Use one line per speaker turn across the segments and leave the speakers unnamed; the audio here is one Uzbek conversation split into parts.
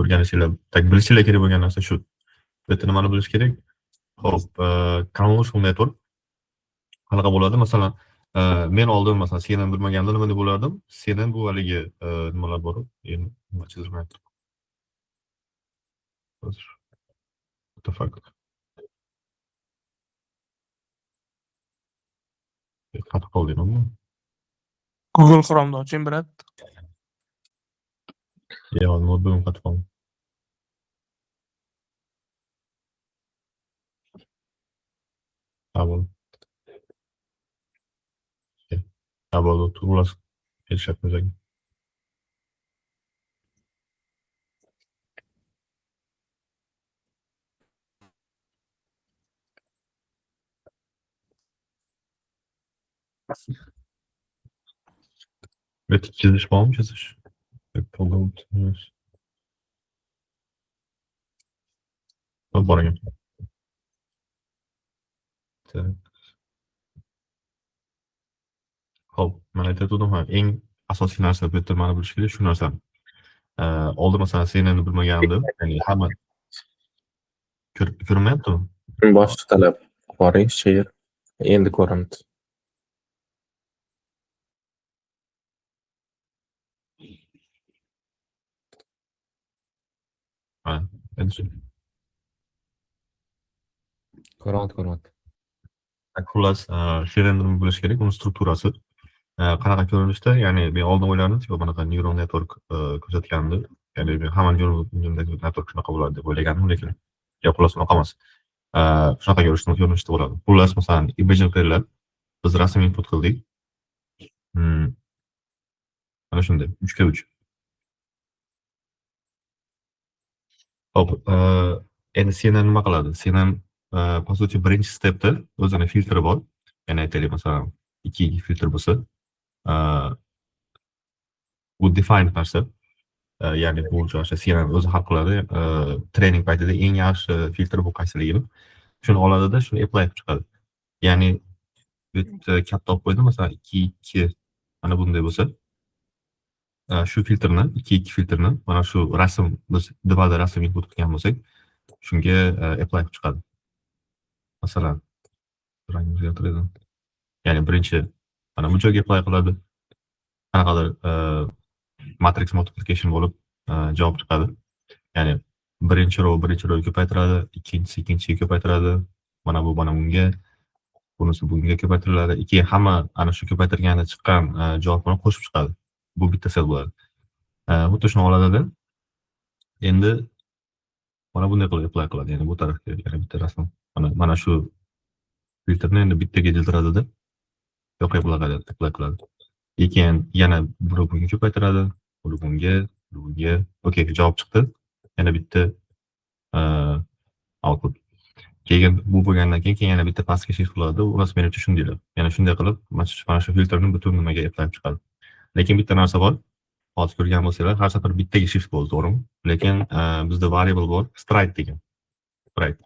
O'rganishinglar, так, bilishinglar kerak bo'lgan narsa shu. Bu yerda nimani bilish kerak? Xo'p, convolutional network qanaqa bo'ladi? Masalan, men oldin, masalan, CNN bilmaganimda nima deb o'ylardim? CNN bu haligi nimalar bor, endi nima chizilmayapti. Hozir. What the fuck? Qatib qoldi nima?
Google Chrome'da oching, брат.
Yo'q, noutbukim qatib qoldi. Ha, bo'ldi. Ha, bo'ldi, xullas, kelishyapmiz ekan. Bu yerda chizish bormi, chizish? Toggle. Bor ekan. Так. Xo'p, man aytayotgandim, ha, eng asosiy narsa bu yerda mana bilish kerak shu narsa. Oldin, masalan, CNNni bilmaganimda, ya'ni hamma ko'rinmayaptimi?
Boshqa talab boring, share endi ko'rindi.
Ha, endi
Ko'ryapti, ko'ryapti.
Xullas, CNN nima bilish kerak, uni strukturasi qanaqa ko'rinishda, ya'ni men oldin o'ylardim, типа bunaqa neural network ko'rsatgandi. Ya'ni men hamma neural network shunaqa bo'ladi deb o'ylagandim, lekin yo'q, xullas, unaqa emas. Shunaqa ko'rinishda bo'ladi. Xullas, masalan, imagine qilinglar, biz rasm input qildik. Mana shunday, 3 ga 3. Xo'p, endi CNN nima qiladi? CNN, по сути, birinchi stepda o'zini filtri bor. Ya'ni aytaylik, masalan, 2 2 filtr bo'lsa, bu defined narsa. Ya'ni bu o'sha CNN o'zi hal qiladi. Training paytida eng yaxshi filtr bu qaysiligini. Shuni oladida, shuni apply qilib chiqadi. Ya'ni bu yerda katta olib qo'ydim, masalan, 2 2 mana bunday bo'lsa, shu filtrni, 2 2 filtrni mana shu rasm, biz 2D rasm input qilgan bo'lsak, shunga apply qilib chiqadi. Masalan, rangni o'zgartiradi. Ya'ni birinchi mana bu joyga apply qiladi. Qanaqadir matrix multiplication bo'lib javob chiqadi. Ya'ni birinchi row birinchi rowga ko'paytiradi, ikkinchisi ikkinchisiga ko'paytiradi, mana bu mana bunga, bunisi bunga ko'paytiriladi. Keyin hamma ana shu ko'paytirganda chiqqan javobni qo'shib chiqadi. Bu bitta sel bo'ladi. Xuddi shuni oladida, endi mana bunday qilib apply qiladi. Ya'ni bu tarafga yana bitta rasm. Mana shu filtrni endi bittaga jildiradida, yo'q, apply qiladi. Keyin yana buni bunga ko'paytiradi, buni bunga, buni bunga. Okey, javob chiqdi. Yana bitta output. Keyin bu bo'lgandan keyin yana bitta pastga shift qiladi. Xullas, menimcha shundaylar. Yana shunday qilib, mana shu filtrni butun nimaga apply chiqadi. Lekin bitta narsa bor. Hozir ko'rgan bo'lsanglar, har safar bittaga shift bo'ldi, to'g'rimi? Lekin bizda variable bor, stride degan. Stride.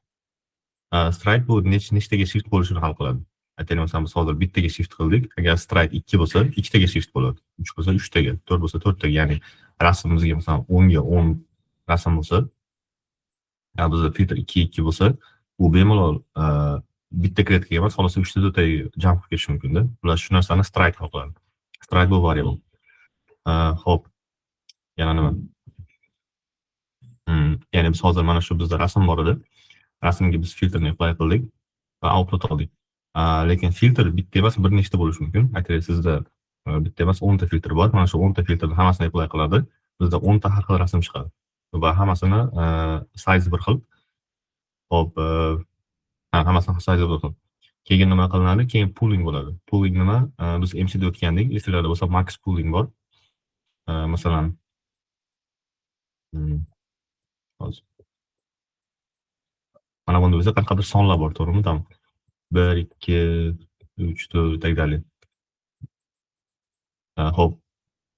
Stride bu nechtaga shift bo'lishini hal qiladi. Aytaylik, masalan, biz hozir bittaga shift qildik. Agar stride 2 bo'lsa, ikkitaga shift bo'ladi. 3 bo'lsa, uchtaga, 4 bo'lsa, to'rttaga. Ya'ni rasmimizga, masalan, 10 ga 10 rasm bo'lsa, ya bizda filtr 2 2 bo'lsa, u bemalol bitta kletkaga emas, xohlasa uchta, to'rttaga jump qilib ketishi mumkinda. Ular shu narsani stride hal qiladi. Stride bu variable. Xo'p. Yana nima? Ya'ni biz hozir mana shu bizda rasm bor edi. Rasmga biz filtrni apply qildik va output oldik. Lekin filtr bitta emas, bir nechta bo'lishi mumkin. Aytaylik, sizda bitta emas, 10 ta filtr bor. Mana shu 10 ta filtrni hammasini apply qiladi. Bizda 10 ta har xil rasm chiqadi va hammasini size bir xil. Xo'p, ha, hammasini size bir xil. Keyin nima qilinadi? Keyin pooling bo'ladi. Pooling nima? Biz MCda o'tgandik. Esinglarda bo'lsa, max pooling bor. Masalan, hozir. Mana bunda bizda qanaqadir sonlar bor, to'g'rimi? Там 1, 2, 3, 4 и так далее. Xo'p.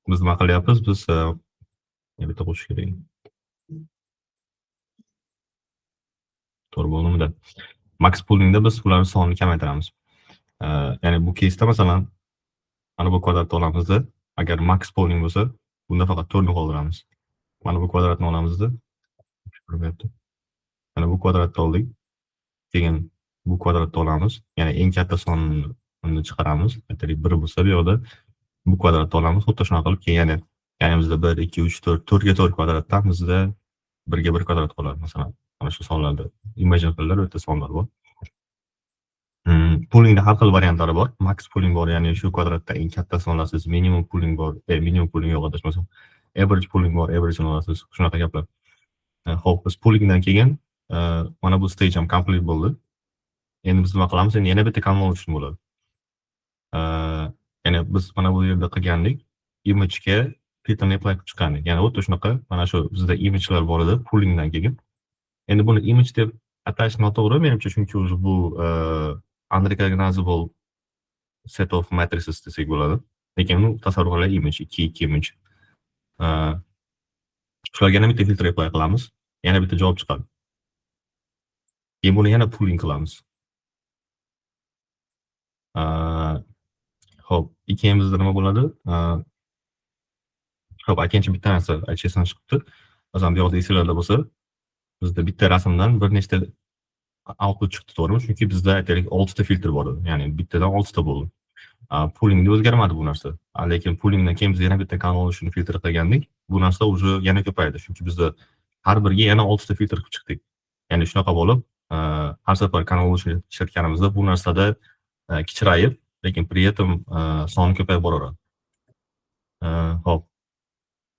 Biz nima qilyapmiz? Biz bitta qo'shish kerak. To'g'ri bo'ldimi? Max poolingda biz ularning sonini kamaytiramiz. Ya'ni bu case'da, masalan, mana bu kvadratni olamizda, agar max pooling bo'lsa, bunda faqat 4 ni qoldiramiz. Mana bu kvadratni olamizda, Ko'rinmayapti. Mana bu kvadratni oldik. Keyin bu kvadratni olamiz. Ya'ni eng katta sonni chiqaramiz. Aytaylik, 1 bo'lsa bu yoqda bu kvadratni olamiz. Xuddi shunaqa qilib keyin yana, ya'ni bizda 1, 2, 3, 4, 4 ga 4 kvadratdan bizda 1 ga 1 kvadrat qoladi masalan. Mana shu sonlarda imagine qilinglar, bu yerda sonlar bor. Poolingda har xil variantlari bor. Max pooling bor, ya'ni shu kvadratda eng kattasini olasiz. Minimum pooling bor, minimum pooling yo'q adashmasam. Average pooling bor, average'ini olasiz. Shunaqa gaplar. Xo'p, biz poolingdan keyin mana bu stage ham complete bo'ldi. Endi biz nima qilamiz? Endi yana bitta convolution bo'ladi. Ya'ni biz mana bu yerda qilgandik, image-ga filtrni apply qilib chiqqandik. Ya'ni xuddi shunaqa mana shu bizda image'lar bor edi poolingdan keyin. Endi buni image deb atash noto'g'ri menimcha, chunki o'zi bu unrecognizable set of matrices desak bo'ladi. Lekin uni tasavvur qilaylik, image, 2 2 image. Shularga yana bitta filtr apply qilamiz. Yana bitta javob chiqadi. Keyin buni yana pooling qilamiz. Xo'p, keyin bizda nima bo'ladi? Xo'p, aytgancha bitta narsa aytish esdan chiqibdi. Masalan, bu yoqda esinglarda bo'lsa, bizda bitta rasmdan bir nechta output chiqdi, to'g'rimi? Chunki bizda aytaylik 6 ta filtr bor edi. Ya'ni bittadan 6 ta bo'ldi. Poolingda o'zgarmadi bu narsa. Lekin poolingdan keyin biz yana bitta convolution filtr qilgandik. Bu narsa уже yana ko'paydi. Chunki bizda har biriga yana 6 ta filtr qilib chiqdik. Ya'ni shunaqa bo'lib, har safar convolution ishlatganimizda bu narsada kichrayib, lekin при этом soni ko'payib boraveradi. Xo'p.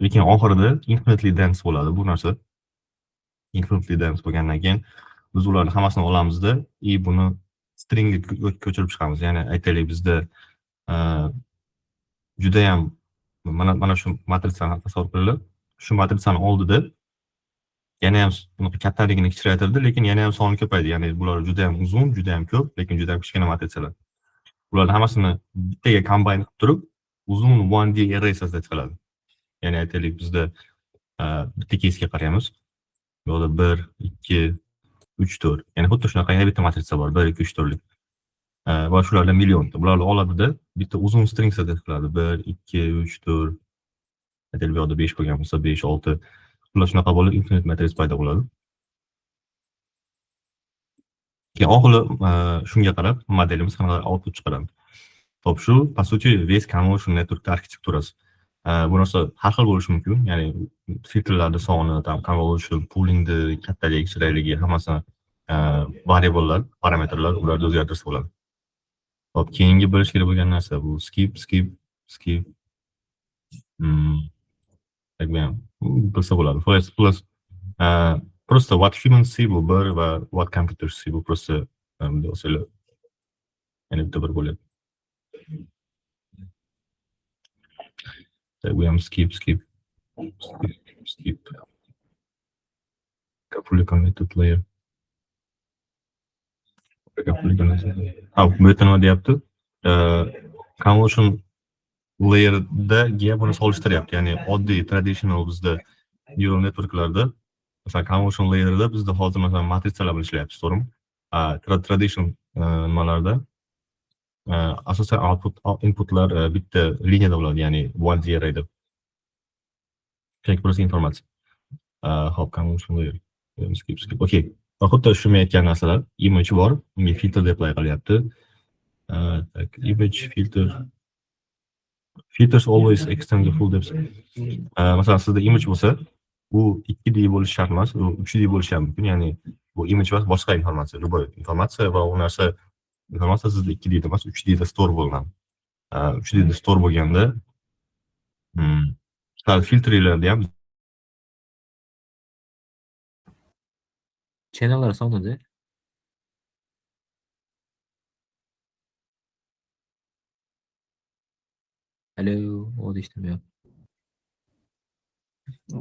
Lekin oxirida infinitely dense bo'ladi bu narsa. Infinitely dense bo'lgandan keyin biz ularni hammasini olamizda и buni stringga ko'chirib chiqamiz. Ya'ni aytaylik, bizda judayam mana shu matritsani tasavvur qilinglar. Shu matritsani oldida yana ham bunaqa kattaligini kichraytirdi, lekin yana ham soni ko'paydi. Ya'ni bular juda ham uzun, juda ham ko'p, lekin juda ham kichkina matrisalar. Ularni hammasini bittaga combine qilib turib, uzun 1D array создать qiladi. Ya'ni aytaylik, bizda bitta case'ga qaraymiz. Bu yoqda 1, 2, 3, 4. Ya'ni xuddi shunaqa yana bitta matritsa bor, 1, 2, 3, 4lik. Va shulardan millionta. Bularni oladida bitta uzun string создать qiladi. 1, 2, 3, 4. Aytaylik, bu yoqda 5 bo'lgan bo'lsa, 5, 6. Bular shunaqa bo'lib infinite matrix paydo bo'ladi. Keyin oxiri shunga qarab modelimiz qanaqa output chiqaradi. Xo'p, shu по сути весь convolution network arxitekturasi. Bu narsa har xil bo'lishi mumkin. Ya'ni filtrlarni soni, tam convolution, poolingni kattaligi, kichikligi hammasi variablelar, parametrlar, ularni o'zgartirsa bo'ladi. Xo'p, keyingi bilish kerak bo'lgan narsa bu skip, skip, skip. Так, bu ham bilsa bo'ladi. Plus, plus просто what humans see bu bir va what computers see bu просто bunday olsanglar yana bitta bir bo'ladi. Так, bu ham skip, skip, skip, skip. Fully connected layer. Fully connected. Ha, bu yerda nima deyapti? Convolution layer'da buni solishtiryapti. Ya'ni oddiy traditional bizda neural networklarda, masalan, convolution layer'da bizda hozir masalan matrisalar bilan ishlayapmiz, to'g'rimi? Traditional nimalarda asosan output inputlar bitta liniyada bo'ladi, ya'ni 1D array deb. Kerak просто informatsiya. Xo'p, convolution layer. Skip, skip. Okay. Va xuddi shu men aytgan narsalar, image bor, unga filtr apply qilyapti. Так, image filter filters always extend the full depth. Masalan, sizda image bo'lsa, bu 2D bo'lishi shart emas, u 3D bo'lishi ham mumkin. Ya'ni bu image emas, boshqa informatsiya, любой informatsiya va u narsa informatsiya sizda 2D da emas, 3D da store bo'linadi. 3D da store bo'lganda, filtrlarda ham
Channellar sonida. Alo, ovoz eshitilmayapti.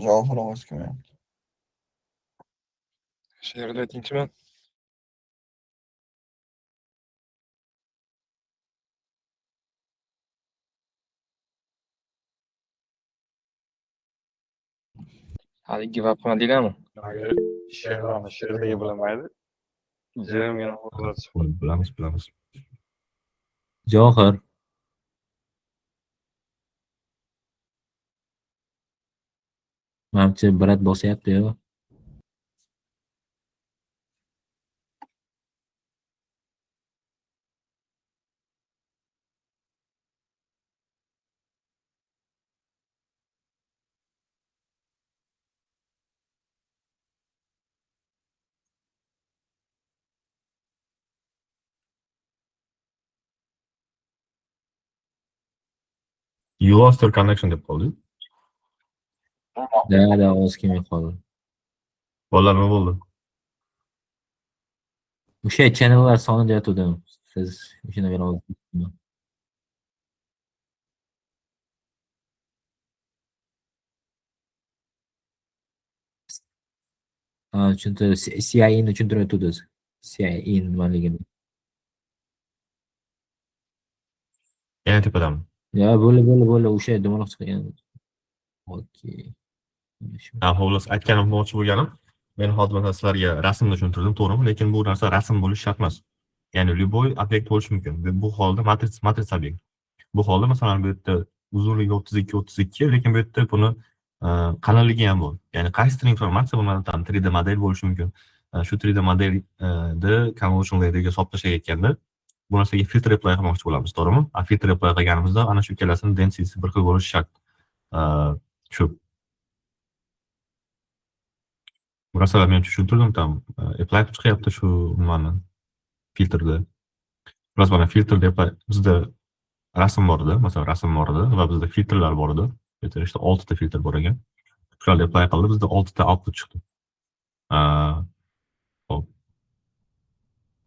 Johir, ovoz kelmayapti.
She'rni aytingchiman. Hali give up qilmadinglarmi?
She'rni she'rligi bilinmaydi. Jimgina o'g'irlab
Bilamiz, bilamiz.
Johir. Manimcha, брат bosyapti-yu.
You lost your connection deb qoldi.
Да, ovoz kelmay qoldi.
Bolalar, nima bo'ldi?
O'sha channellar soni deyotgandim. Siz o'shani bera oldingizmi? Ha, tushuntir, CIEni tushuntirib o'tdingiz. CIE nimaligini.
Yana tepadami?
Ya, bo'ldi, bo'ldi, bo'ldi. O'sha dumaloq chiqqan. Okey.
Ha, xullas, aytganim, demoqchi bo'lganim, men hozir masalan sizlarga rasmni tushuntirdim, to'g'rimi? Lekin bu narsa rasm bo'lishi shart emas. Ya'ni любой obyekt bo'lishi mumkin. Bu holda matris, matris obyekt. Bu holda masalan bu yerda uzunligi 32 32, lekin bu yerda buni qalinligi ham bor. Ya'ni qaysidir informatsiya, bu tam 3D model bo'lishi mumkin. Shu 3D modelni convolution layerga solib tashlayotganda bu narsaga filtr apply qilmoqchi bo'lamiz, to'g'rimi? A filtr apply qilganimizda ana shu ikkalasini densitysi bir xil bo'lishi shart. Shu. Bu narsalarni men tushuntirdim, там apply qilib chiqyapti shu nimani filtrda. Biroz mana filtrda apply, bizda rasm bor edi, masalan rasm bor edi va bizda filtrlar bor edi. Bu yerda işte 6 ta filtr bor ekan. Shularni apply qildi, bizda 6 ta output chiqdi. Xo'p.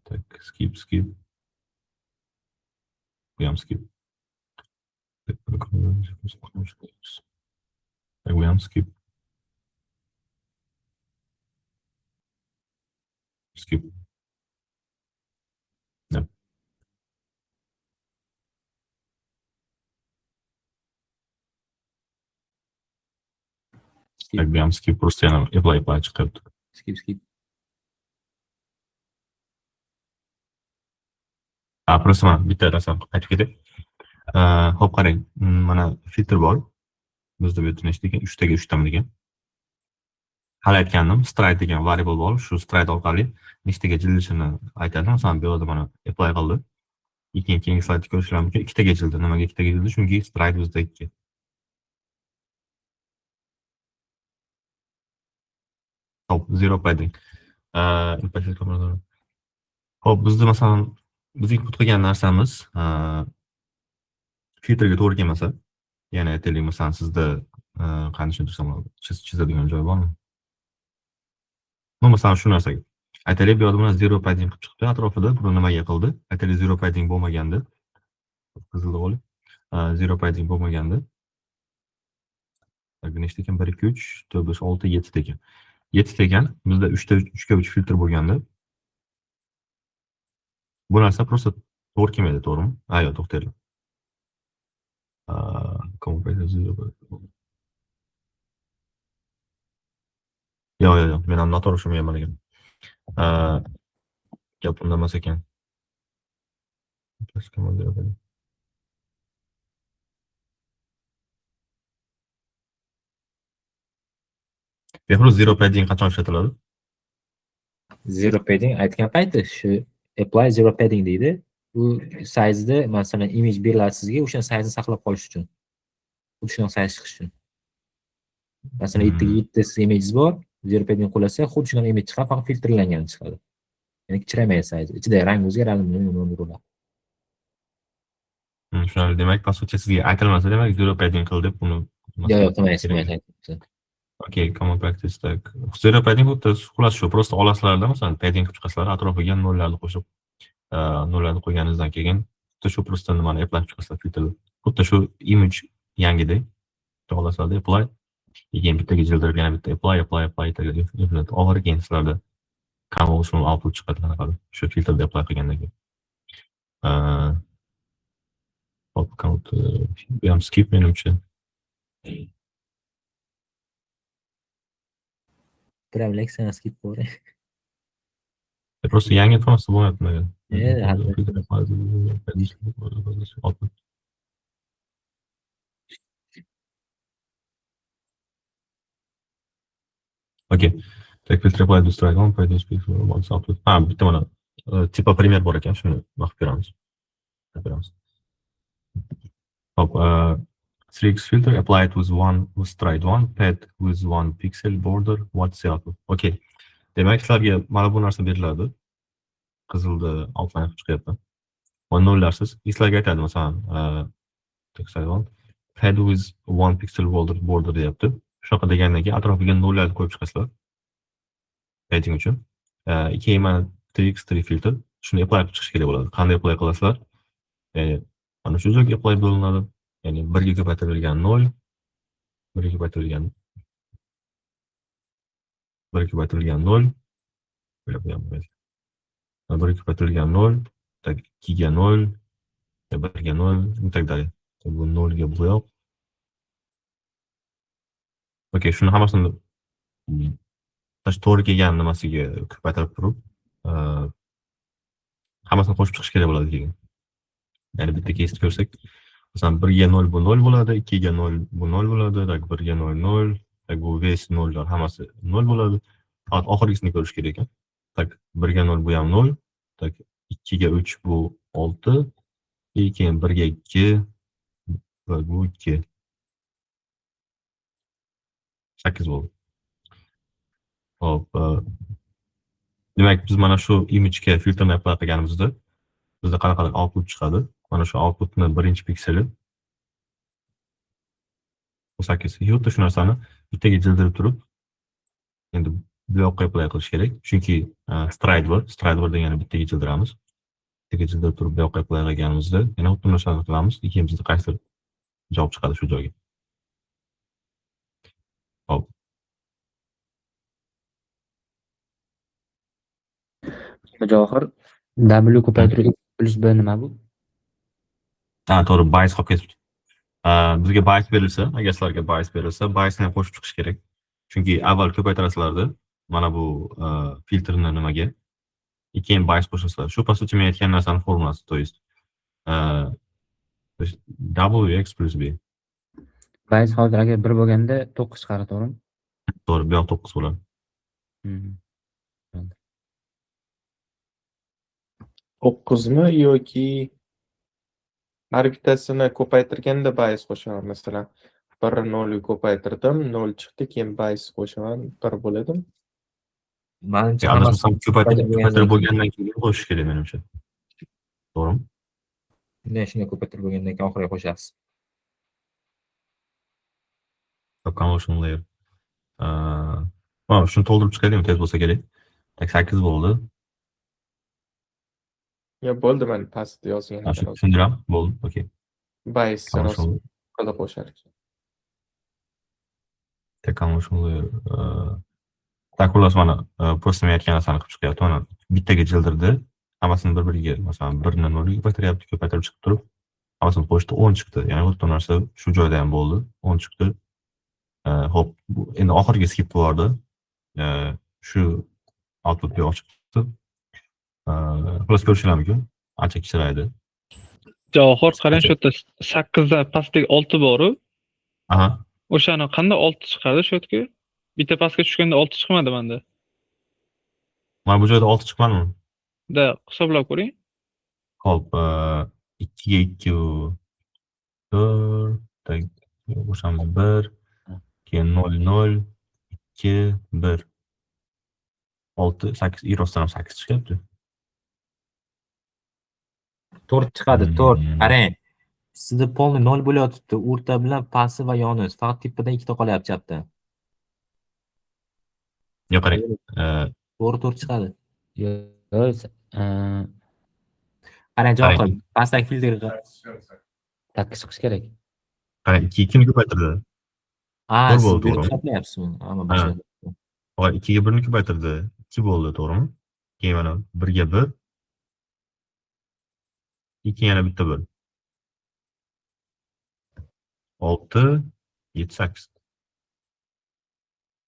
Так, skip, skip. Bu ham skip. Так, bu ham skip. Skip. No.
Skip.
Так, bu ham skip, просто yana apply, apply chiqyapti.
Skip, skip.
Ha, просто mana bitta rasm aytib ketay. Xo'p, qarang. Mana filtr bor. Bizda bu yerda nechta ekan? 3 taga 3 tami degan. Hali aytgandim, stride degan variable bor. Shu stride orqali nechtaga jildishini aytadi. Masalan, bu yerda mana apply qildi. Keyin keyingi slaydda ko'rishlar mumkin. Ikkitaga jildi. Nimaga ikkitaga jildi? Chunki stride bizda 2. Xo'p, zero padding. Xo'p, bizda masalan biz input qilgan narsamiz filtrga to'g'ri kelmasa, ya'ni aytaylik, masalan, sizda qanday tushuntirsam bo'ladi? Chizadigan joy bormi? Ну, masalan, shu narsaga. Aytaylik, bu yerda mana zero padding qilib chiqibdi atrofida. Buni nimaga qildi? Aytaylik, zero padding bo'lmaganda, qizilni olib, zero padding bo'lmaganda. Так, nechta ekan? 1, 2, 3, 4, 5, 6, 7 ta ekan. 7 ta ekan. Bizda 3 ta 3 ga 3 filtr bo'lganda bu narsa просто to'g'ri kelmaydi, to'g'rimi? Ha, yo'q, to'xtanglar. Yo'q, yo'q, yo'q, men ham noto'g'ri tushunmayapman ekan. Gap unda emas ekan. Yo'q, Behruz, zero padding qachon ishlatiladi?
Zero padding aytgan payti shu apply zero padding deydi. Bu size'da masalan image beriladi sizga, o'sha size'ni saqlab qolish uchun. Xuddi shunaqa size chiqish uchun. Masalan, 7 ga 7 siz images bor, zero padding qo'llasa, xuddi shunaqa image chiqadi, faqat filtrlangan chiqadi. Ya'ni kichraymaydi size. Ichida rang o'zgaradi, nima bo'ladi.
Tushunarli. Demak, по сути, sizga aytilmasa, demak, zero padding qil deb uni
Yo'q, yo'q, qilmaysiz, qilmaysiz.
Okey, common practice, так. Zero padding xuddi xullas shu, просто olasizlarda, masalan, padding qilib chiqasizlar, atrofiga nollarni qo'shib, nollarni qo'yganingizdan keyin xuddi shu просто nimani apply qilib chiqasizlar, filtrni. Xuddi shu image yangidek. Olasizlarda apply, keyin bittaga jildirib yana bitta apply, apply, apply, infinite oxiri keyin sizlarda convolutional output chiqadi qanaqadir. Shu filtrda apply qilgandan keyin. Hop, count, bu ham skip menimcha.
Prям leksiyani skip qilavering.
Просто yangi informatsiya bo'lmayapti nimaga?
Hali.
Okey. Так, filtr apply to strike on, padding speed, once output. Ha, bitta mana типа пример bor ekan, shuni boqib ko'ramiz. Ko'ramiz. Hop, 3x filter applied with one with stride one, pad with one pixel border, what's the output? Okey. Demak, sizlarga mana bu narsa beriladi. Qizilda outline qilib chiqyapti. Va nollarsiz. Sizlarga aytadi, masalan, one, Pad with 1 pixel border deyapti. Shunaqa degandan keyin atrofiga nollarni qo'yib chiqasizlar. Padding uchun. Keyin mana 3x3 filtr. Shuni apply qilib chiqish kerak bo'ladi. Qanday apply qilasizlar? Mana shu joyga apply bo'linadi. Ya'ni 1 ga ko'paytirilgan 0, 1 ga ko'paytirilgan 1 ga ko'paytirilgan 0, o'ylab qo'yapman. 1 ga ko'paytirilgan 0, так, 2 ga 0, 1 ga 0 и так далее. Bu 0 ga bu yoq. Okey, shuni hammasini to'g'ri kelgan nimasiga ko'paytirib turib, hammasini qo'shib chiqish kerak bo'ladi keyin. Ya'ni bitta кейс ni ko'rsak, masalan, 1 ga 0 bu 0 bo'ladi, 2 ga 0 bu 0 bo'ladi, так, 1 ga 0 0, так, bu весь nollar hammasi 0 bo'ladi. Faqat oxirgisini ko'rish kerak ekan. Так, 1 ga 0 bu ham 0, так, 2 ga 3 bu 6, и keyin 1 ga 2 va bu 2. 8 bo'ldi. Xo'p, demak, biz mana shu imagega filtrni apply qilganimizda bizda qanaqadir output chiqadi. Mana shu outputni birinchi pikseli 8. Xuddi shu narsani bittaga jildirib turib, endi bu yoqqa apply qilish kerak. Chunki stride bor. Stride bor degani bittaga jildiramiz. Bittaga jildirib turib bu yoqqa apply qilganimizda yana xuddi narsani qilamiz. Keyin bizda qaysidir javob chiqadi shu joyga. Xo'p.
Javohir, W ko'paytirib x plyus b nima bu?
Ha, to'g'ri, bias qolib ketibdi. Bizga bias berilsa, agar sizlarga bias berilsa, biasni ham qo'shib chiqish kerak. Chunki avval ko'paytirasizlarda mana bu filtrni nimaga, keyin bias qo'shasizlar. Shu, по сути, men aytgan narsani formulasi, то есть WX plus B.
Bias hozir agar 1 bo'lganda 9 chiqadi, to'g'rimi?
To'g'ri, bu yoq 9 bo'ladi.
9mi yoki har bittasini ko'paytirganda bias qo'shaman? Masalan, 1 0 ga ko'paytirdim, 0 chiqdi, keyin bias qo'shaman, 1 bo'ladimi?
Manimcha, hammasi
Adashmasam, ko'paytirib bo'lgandan keyin qo'shish kerak, menimcha. To'g'rimi?
Shunday ko'paytirib bo'lgandan keyin oxiriga qo'shasiz.
Convolution layer. Mana shuni to'ldirib chiqaylikmi, tez bo'lsa kerak. Tak, 8 bo'ldi.
Yo, bo'ldi, mana pastda yozgan
Ha,
ekan
shu
o'zi.
tushundiram. Bo'ldi. Okey.
Bias
Convolution
qilib qo'shar ekan.
Tak, convolution layer. Так, xullas, mana просто men aytgan narsani qilib chiqyapti. Mana bittaga jildirdi. Hammasini bir-biriga, masalan, 1 ni 0 ga ko'paytiryapti, ko'paytirib chiqib turib, hammasini qo'shdi, 10 chiqdi. Ya'ni xuddi narsa shu joyda ham bo'ldi. 10 chiqdi. Xo'p, bu endi oxirgi skip qilardi. Shu output bu yoq chiqdi. Xullas, ko'rishinglar mumkin. Ancha kichraydi.
Javohir, qarang, shu yerda 8 dan pastdagi 6 boru.
Aha.
O'shani qanday 6 chiqadi shu yerga? Bitta pastga tushganda 6 chiqmadi menda.
Mana bu joyda 6 chiqmadimi?
Да, hisoblab ko'ring.
Xo'p, 2 ga 2 4, так, qo'shamiz 1, keyin 0 0 2 1 6 8, и rostdan ham 8 chiqyapti.
4 chiqadi, 4. Qarang. Sizda полный 0 bo'layotibdi. O'rta bilan pasti va yoni. Faqat tepadan ikkita qolyapti chapdan.
Yo'q, qarang.
To'g'ri, 4 chiqadi.
Yo'q,
Qarang, Javohir,
Qarang.
pastdagi filtrga
8 chiqishi kerak.
Qarang, 2 2 ni ko'paytirdi.
Ha,
To'rt
siz
bo'ldi,
bu yerda
to'g'rimi?
hisoblayapsiz uni. Hamma
Ha.
boshqa.
Hop, 2 ga 1 ni ko'paytirdi. 2 bo'ldi, to'g'rimi? Keyin mana 1 ga 1. Keyin yana bitta 1. 6 7 8.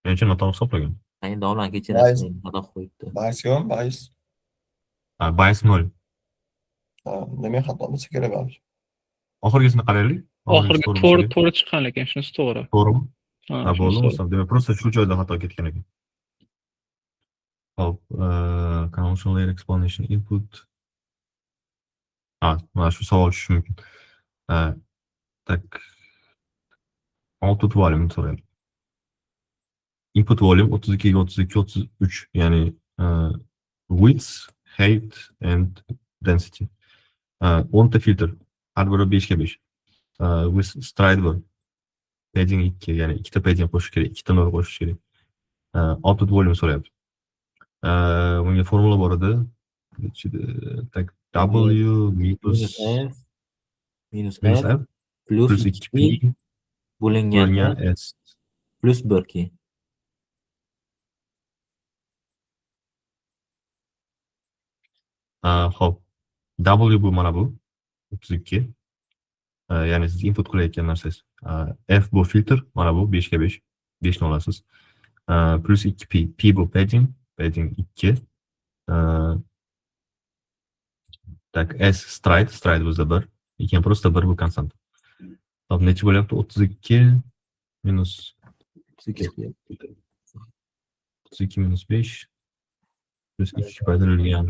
Menimcha, noto'g'ri hisoblagan.
Endi Davron, kechirasiz,
Bias.
xato qilib qo'yibdi.
Bias yo'qmi, bias?
Ha, bias 0.
Ha, demak, xato bo'lsa kerak baribir.
Oxirgisini qaraylik.
Oxirgi
to'g'ri
to'g'ri
bo'lsa
to'g'ri chiqqan, lekin shunisi to'g'ri.
To'g'rimi?
Ha,
Ha,
shunisi
bo'ldi.
to'g'ri.
Demak, просто shu joyda xato ketgan ekan. Xo'p, convolutional layer explanation input. Ha, mana shu savol tushishi mumkin. Так. Output volume so'rayapti. Input volume 32 ga 32 33, ya'ni width, height and density. 10 ta filtr, har biri 5 ga 5. With stride 1. Padding 2, ya'ni ikkita padding qo'shish kerak, ikkita nol qo'shish kerak. Output volume so'rayapti. Bunga formula bor edi. Ichida, так, W minus
Minus F minus
minus
F
F
plus
plus
2
2 P
bo'lingan
bo'lingan S.
plus 1 keyin.
Xo'p. W bu mana bu 32. Ya'ni siz input qilayotgan narsangiz. F bu filtr, mana bu 5 ga 5. 5 ni olasiz. Plus 2 P. P bu padding, padding 2. Так, S stride, stride bizda 1. Keyin просто 1 bu constant. Xo'p, necha bo'lyapti? 32 minus
32 chiqyapti.
32 minus 5 plus 2 ko'paytirilgan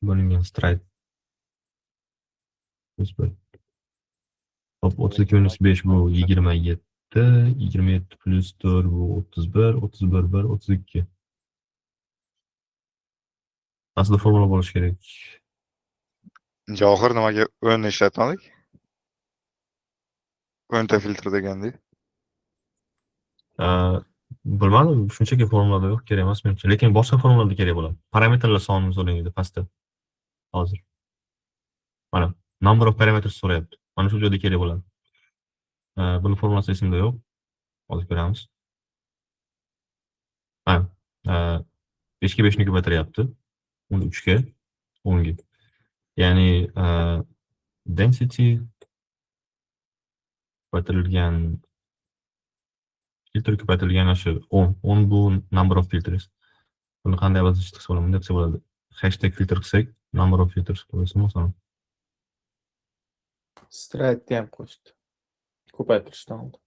bo'lingan stride plus 1. Xo'p, 32 minus 5 bu 27, 27 plus 4 bu 31, 31 1 32. Aslida formula bo'lishi kerak.
Javohir, nimaga 10 ishlatmadik? 10 ta filtr degandek.
Bilmadim, shunchaki formulada yo'q, kerak emas menimcha. Lekin boshqa formulada kerak bo'ladi. Parametrlar sonini so'raydi pastda. Hozir. Mana number of parameters so'rayapti. Mana shu joyda kerak bo'ladi. Buni formulasi esimda yo'q. Hozir ko'ramiz. Ha, 5 ga 5 ni ko'paytiryapti. Uni 3 ga 10 ga. Ya'ni density ko'paytirilgan filtr ko'paytirilgan ana shu 10. 10 bu number of filters. Buni qanday обозначить qilsa bo'ladi? Bunday qilsa bo'ladi. Hashtag filtr qilsak, number of filters qo'ysa masalan.
Stride ham qo'shdi. Ko'paytirishdan oldin.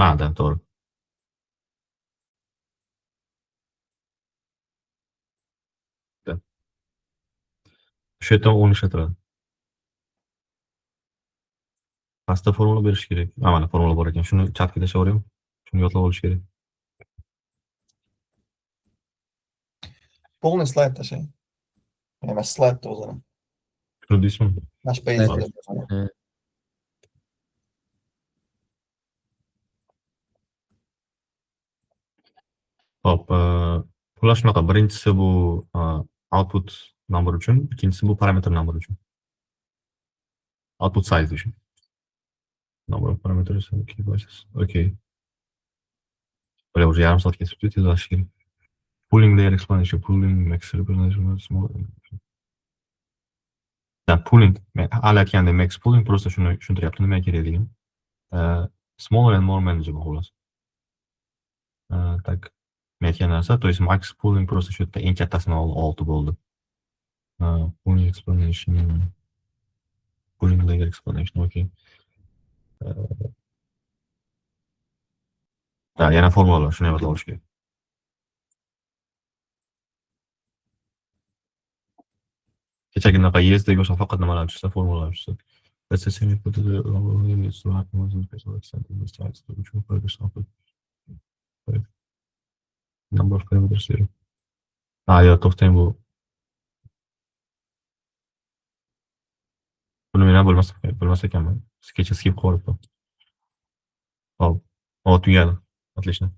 Ha, да, to'g'ri. Да. O'sha yerdan 10 ishlatiladi. Pastda formula berish kerak. Ha, mana formula bor ekan. Shuni chatga tashlab yuboraymi? Shuni yodlab olish kerak.
Полный slayd tashlang. Emas, slaydni o'zini.
Shuni deysizmi?
Mana shu page.
Xo'p, xullas shunaqa. Birinchisi bu output number uchun, ikkinchisi bu parameter number uchun. Output size uchun. Number of parameters, okay, devices. Okay. Бля, уже yarim soat ketibdi, tezlashish kerak. Pooling layer explanation, pooling max representation small. Да, pooling, men hali aytgandek max pooling просто shuni tushuntiryapti, nima kerakligini. Smaller and more manageable xullas. Так, men aytgan narsa, то есть max pooling просто shu yerda eng kattasini oldi, 6 bo'ldi. Pooling explanation, pooling layer explanation, okay. Да, yana formulalar, shuni yodlab olish kerak. Kechaginaqa YESdagi o'sha faqat nimalar tushsa, formulalar tushsa. Let's say we put the limits to happen with special extent in the size to which we focus on number of parameters here. Ha, yo'q, to'xtang bu. Buni men ham bilmas ekanman. Kecha skip qilib yuboribman. Hop. O, tugadi. Отлично.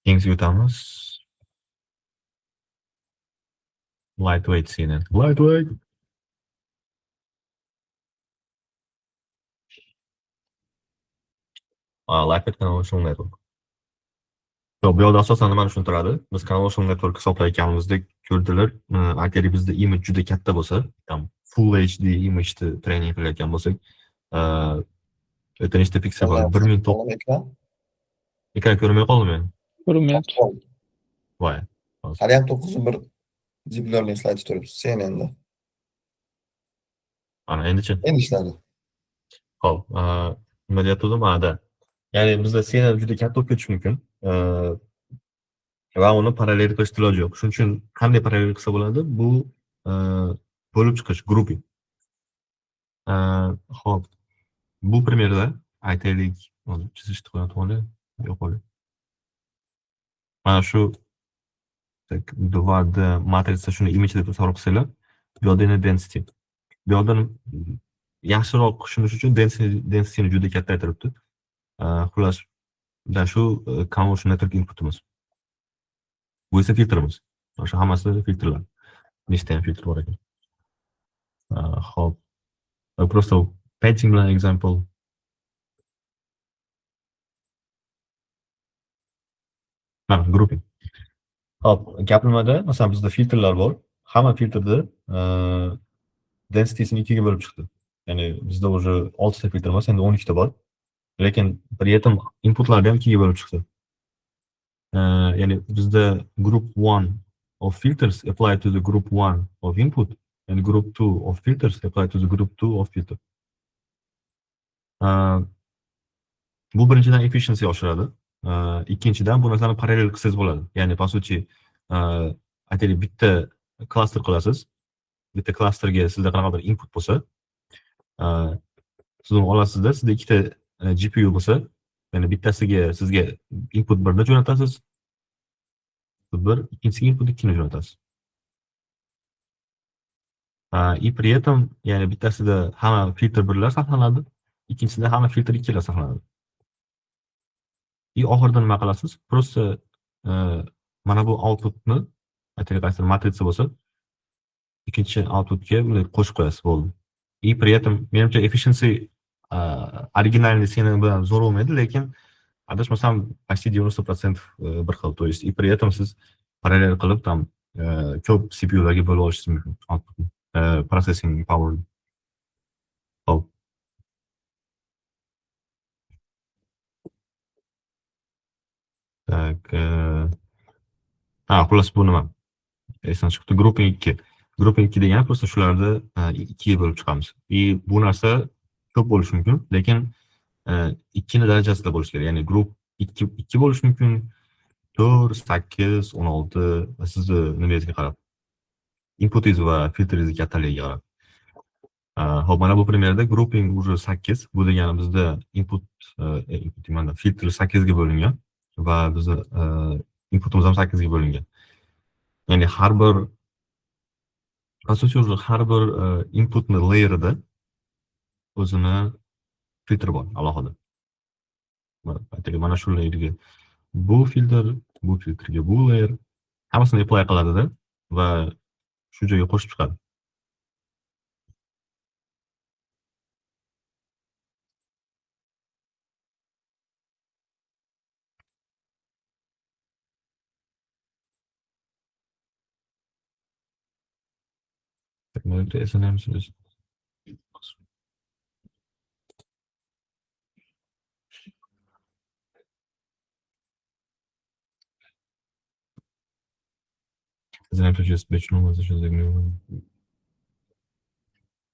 Keyingisiga o'tamiz. Lightweight CNN. Lightweight. Lightweight Convolutional Network. Yo'q, bu yoqda asosan nimani tushuntiradi? Biz Convolutional Network hisoblayotganimizda ko'rdilar, agar bizda image juda katta bo'lsa, там Full HD image training qilayotgan bo'lsak, это nechta piksel bor? 1009.
Ekran.
Ekran ko'rinmay qoldimi?
Ko'rinmayapti.
Voy.
Hali ham 9.1 deep learning slayd turibdi CNNda.
Ana endichi.
Endi ishladi.
Xo'p, nima deyatgandim? Ha, да. Ya'ni bizda CNN juda katta bo'lib ketishi mumkin. Va uni parallel qilish iloji yo'q. Shuning uchun qanday parallel qilsa bo'ladi? Bu bo'lib chiqish, grouping. Xo'p. Bu пример da aytaylik, hozir chizishni qo'yib olay, yo'q olay. Mana shu 2D matritsa, shuni image deb tasavvur qilsanglar, Bu yoqda yana density. Bu yoqda yaxshiroq tushunish uchun densityni juda kattaytiribdi. Xullas, da shu convolution network inputimiz. Bu esa filtrimiz. O'sha hammasi filtrlar. Nechta ham filtr bor ekan. Xo'p. Просто padding bilan example. Mana grouping. Xo'p, gap nimada? Masalan, bizda filtrlar bor. Hamma filtrda density'sini ikkiga bo'lib chiqdi. Ya'ni bizda уже 6 ta filtr emas, endi 12 ta bor. Lekin при этом inputlarni ham ikkiga bo'lib chiqdi. Ya'ni bizda group 1 of filters apply to the group 1 of input and group 2 of filters apply to the group 2 of filter. Bu birinchidan efficiency oshiradi. Ikkinchidan bu narsani parallel qilsangiz bo'ladi. Ya'ni по сути, aytaylik, bitta cluster qilasiz. Bitta clusterga sizda qanaqadir input bo'lsa, siz uni olasizda, sizda ikkita GPU bo'lsa, ya'ni bittasiga sizga input 1ni jo'natasiz, bir, ikkinchisiga input 2ni jo'natasiz. И при этом, ya'ni bittasida hamma filtr birlar saqlanadi, ikkinchisida hamma filtr ikkilar saqlanadi. И oxirida nima qilasiz? Просто mana bu outputni, aytaylik, qaysidir matritsa bo'lsa, ikkinchi outputga bunday qo'shib qo'yasiz, bo'ldi. И при этом, menimcha, efficiency оригинальный CNN bilan zo'r bo'lmaydi, lekin adashmasam почти 90% bir xil. То есть и при этом siz parallel qilib там ko'p CPUlarga bo'lib olishingiz mumkin outputni, processing power. Xo'p. Так, ha, xullas, bu nima? Esdan chiqdi. Grouping 2. Grouping 2 degani просто shularni ikkiga bo'lib chiqamiz. И bu narsa ko'p bo'lishi mumkin, lekin ikkini darajasida bo'lishi kerak. Ya'ni group 2 2 bo'lishi mumkin, 4, 8, 16 va sizni nimangizga qarab. Inputingiz va filtringizni kattaligiga qarab. Xo'p, mana bu пример da grouping уже 8. Bu degani bizda input deyman, filtr 8 ga bo'lingan va bizni inputimiz ham 8 ga bo'lingan. Ya'ni har bir, по сути, уже har bir inputni layerida o'zini filtri bor alohida. Aytaylik, mana shu layerga bu filtr, bu filtrga bu layer, hammasini apply qiladida va shu joyga qo'shib chiqadi. SNM. SNM.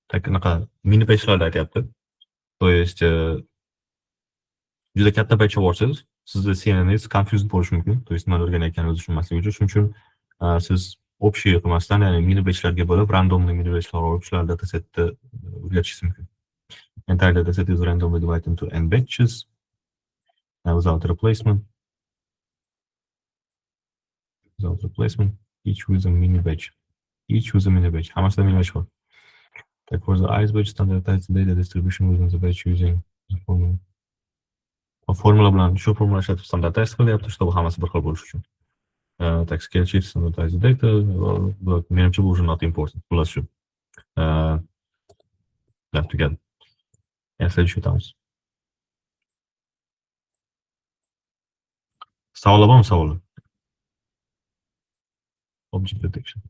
Так, anaqa mini batchlarda aytyapti. То есть juda katta batch olsangiz, sizni CNNingiz confused bo'lishi mumkin. То есть nimani o'rganayotganingizni tushunmasligi uchun. Shuning uchun siz общий qilmasdan, ya'ni mini batchlarga bo'lib, рандомный mini batchlar olib, shular datasetni o'rgatishingiz mumkin. Entire dataset is randomly divided into n batches without replacement. Without replacement, each with a mini batch. Each with a mini batch. Hammasida mini batch bor. Так, for the ith batch, standardized data distribution within the batch using the formula. Formula bilan shu formula ishlatib standardize qilyapti, чтобы hammasi bir xil bo'lishi uchun. Так, scale shift standardized data, menimcha, bu уже not important. Xullas shu. Да, tugadi. Endi следующий o'tamiz. Savollar bormi, savollar? Object detection.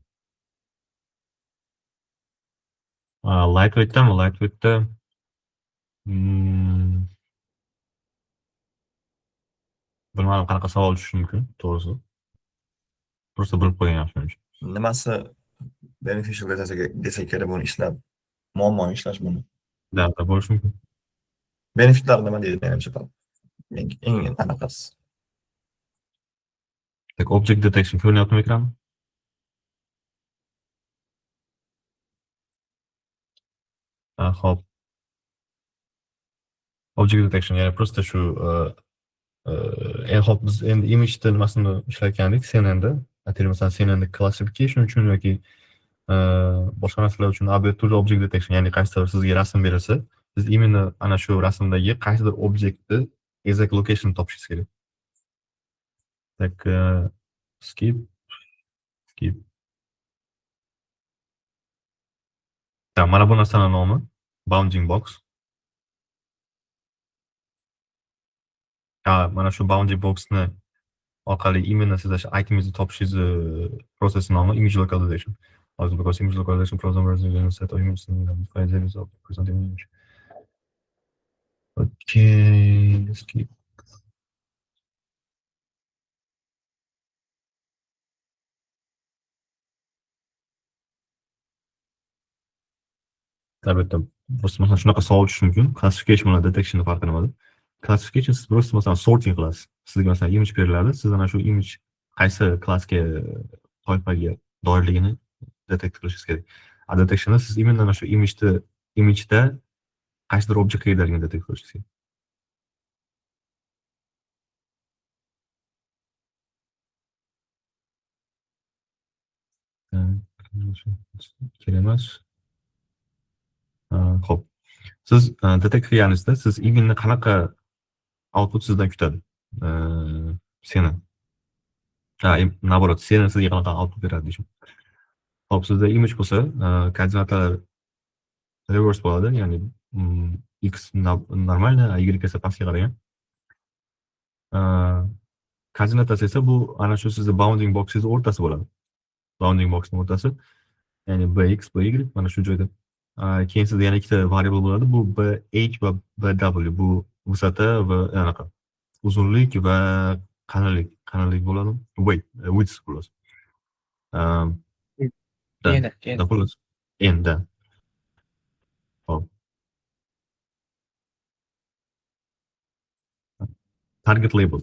Lightweight'dami? Lightweight'da bilmadim, qanaqa savol tushishi mumkin, to'g'risi. Просто bilib qo'ygan yaxshi menimcha.
Nimasi beneficial desa kerak buni ishlab, muammo ishlash buni.
Да, bo'lishi mumkin.
Benefitlar nima deydi menimcha, eng anaqasi.
Так, object detection ko'rinyaptimi ekranda? Xo'p. Object detection, ya'ni просто shu endi hop, biz endi imageni nimasini ishlatgandik CNNda. Aytaylik, masalan, CNNda classification uchun yoki Boshqa narsalar uchun bu тоже object detection, ya'ni qaysidir sizga rasm berilsa, siz именно ana shu rasmdagi qaysidir obyektni exact location topishingiz kerak. Так, skip, skip. Так, mana bu narsani nomi bounding box. Ha, mana shu bounding boxni orqali именно siz o'sha itemingizni topishingizni processi nomi image localization. Hozir because image localization problem set of images and files of present image. Okay, skip. Albatta, просто masalan shunaqa savol tushishi mumkin. Classification bilan detectionni farqi nimada? Classification siz просто masalan sorting qilasiz. Sizga masalan image beriladi, siz ana shu image qaysi klassga, toifaga doirligini detect qilishingiz kerak. A detectionda siz именно ana shu imageda qaysidir object qayerdaligini detect qilishingiz kerak. Kerak emas. Xo'p. Siz detect qilganingizda siz именно qanaqa output sizdan kutadi? CNN. Ha, наоборот, CNN sizga qanaqa output beradi deyishim. Xo'p, sizda image bo'lsa, koordinatalar reverse bo'ladi, ya'ni x нормально, a y esa pastga qaragan. Koordinatasi esa bu ana shu sizni bounding boxingiz o'rtasi bo'ladi. Bounding boxning o'rtasi, ya'ni bx, by mana shu joyda. Keyin sizda yana ikkita variable bo'ladi. Bu bh va bw, bu высота va anaqa uzunlik va qalinlik, qalinlik bo'ladi. Weight, width xullas. Да,
N, N.
да, xullas. N, да. Xo'p. Target label.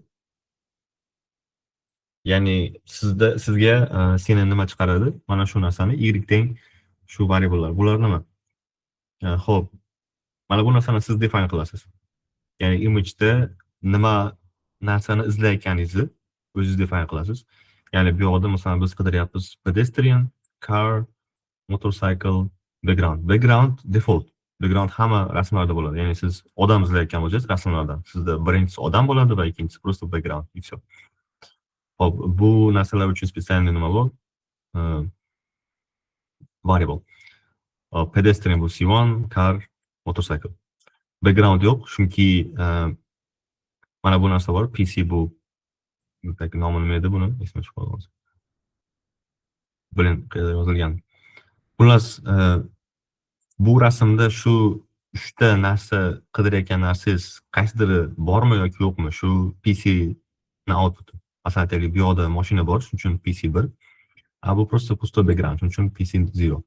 Ya'ni sizga seni nima chiqaradi? Mana shu narsani y teng shu variablelar. Bular nima? Xo'p. Mana bu narsani siz define qilasiz. Ya'ni imageda nima narsani izlayotganingizni o'zingiz define qilasiz. Ya'ni bu yoqda masalan biz qidiryapmiz pedestrian, car, motorcycle, background. Background default. Background hamma rasmlarda bo'ladi. Ya'ni siz odam izlayotgan bo'lsangiz rasmlardan sizda birinchisi odam bo'ladi va ikkinchisi просто background и всё. Xo'p, bu narsalar uchun специальный nima bor? Variable. Hop, pedestrian bu C1, car, motorcycle. Background yo'q, chunki mana bu narsa bor, PC bu так, nomi nima edi buni? Esimdan chiqib qoldi hozir. Блин, qayerda yozilgan. Xullas, bu rasmda shu uchta narsa qidirayotgan narsangiz qaysidiri bormi yoki yo'qmi? Shu PC ni outputi. Masalan, aytaylik, bu yoqda mashina bor, shuning uchun PC 1. A bu просто пустой background, shuning uchun PC 0.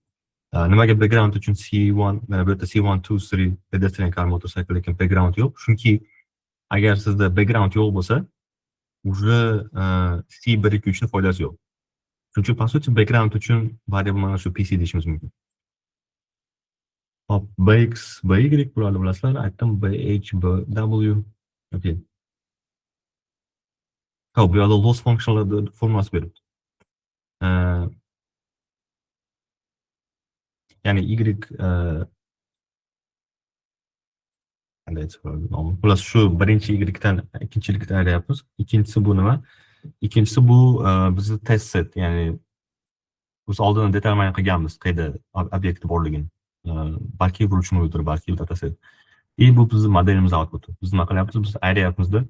Nimaga background uchun C1, mana bu yerda C1, 2, 3 pedestrian, car, motorcycle, lekin background yo'q. Chunki agar sizda background yo'q bo'lsa, уже C1, 2, 3 ni foydasi yo'q. Shuning uchun, по сути, background uchun variable mana shu PC deyishimiz mumkin. Hop, BX, BY bularni bilasizlar, aytdim BH, BW. Okay. Hop, bu yoqda loss functionlarni formulasi beribdi. Ya'ni Y qanday aytsa bo'ladi nomi? Xullas, shu birinchi Y dan ikkinchi Y dan ayryapmiz. Ikkinchisi bu nima? Ikkinchisi bu bizni test set, ya'ni biz oldin determine qilganmiz qayerda obyekti borligini. Balki вручную, balki dataset. И bu bizni modelimiz outputi. Biz nima qilyapmiz? Biz ayryapmizda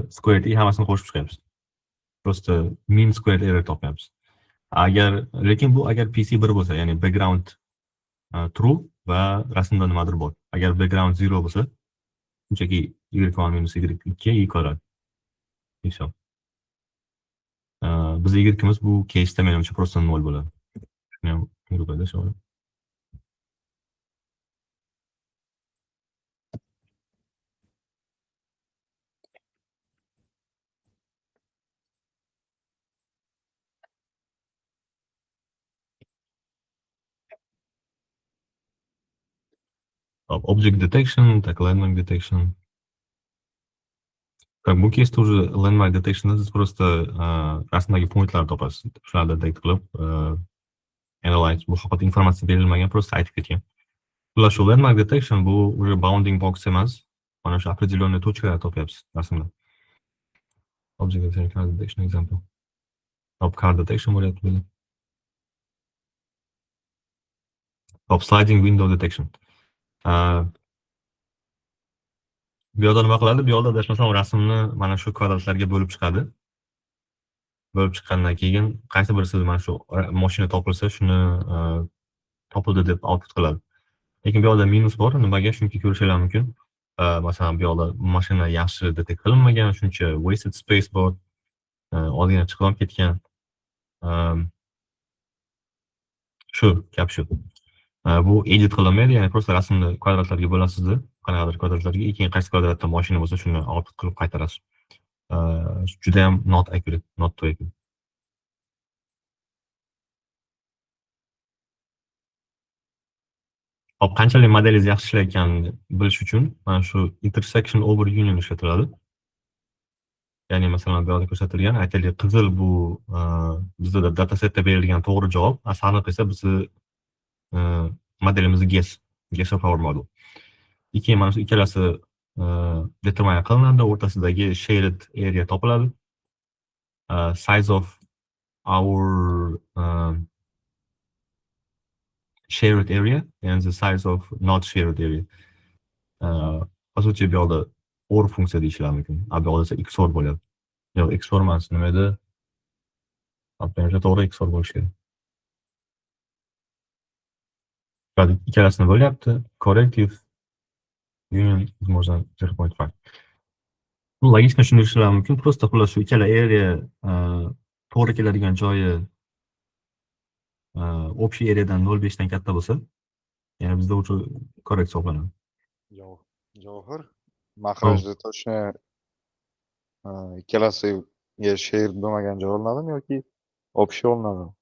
squared i hammasini qo'shib chiqyapmiz. Просто mean squared error topyapmiz. Agar lekin bu agar PC 1 bo'lsa, ya'ni background true va rasmda nimadir bor. Agar background 0 bo'lsa, shunchaki y1 minus y2 y kvadrat. И всё. Biz y-imiz bu case'da menimcha просто 0 bo'ladi. Shuni ham yurib shu. Hop, object detection, так, landmark detection. Так, bu кейсda уже landmark detectionda siz просто rasmdagi pointlarni topasiz. Shularni detect qilib, analyze, bu faqat informatsiya berilmagan, просто aytib ketgan. Xullas, shu landmark detection bu уже bounding box emas, mana shu определенный точка lar topyapsiz rasmda. Object detection, car detection example. Hop, car detection bo'lyapti bu yerda. Hop, sliding window detection. Bu yoqda nima qiladi? Bu yoqda adashmasam rasmni mana shu kvadratlarga bo'lib chiqadi. Bo'lib chiqqandan keyin qaysi birisi mana shu mashina topilsa, shuni topildi deb output qiladi. Lekin bu yoqda minus bor. Nimaga? Chunki ko'rishinglar mumkin. Masalan, bu yoqda mashina yaxshi detect qilinmagan, shuncha wasted space bor. Ozgina chiqib ham ketgan. Shu gap shu. Bu edit qilinmaydi, ya'ni просто rasmni kvadratlarga bo'lasizda, qanaqadir kvadratlarga, keyin qaysi kvadratda mashina bo'lsa, shuni output qilib qaytarasiz. Judayam not accurate, not too accurate. Hop, qanchalik modelingiz yaxshi ishlayotganini bilish uchun mana shu intersection over union ishlatiladi. Ya'ni masalan, bu yoqda ko'rsatilgan, aytaylik, qizil bu bizda datasetda berilgan to'g'ri javob, a sariq esa bizni modelimizni guess of our model. Keyin mana shu ikkalasi determine qilinadi, o'rtasidagi shared area topiladi. Size of our shared area and the size of not shared area. По сути, bu yoqda OR funksiya deyishlari mumkin. A bu yoqda esa XOR bo'ladi. Yo'q, XOR emas, nima edi? Menimcha to'g'ri XOR bo'lishi kerak. Ikkalasini bo'lyapti. Corrective union is more than 0.5. Bu логично tushunishlari mumkin. Просто xullas shu ikkala area to'g'ri keladigan joyi общий areadan 0.5 dan katta bo'lsa, ya'ni bizda уже correct hisoblanadi.
Javohir, mahrajda точно ikkalasiga shared bo'lmagan joy olinadimi yoki общий olinadimi?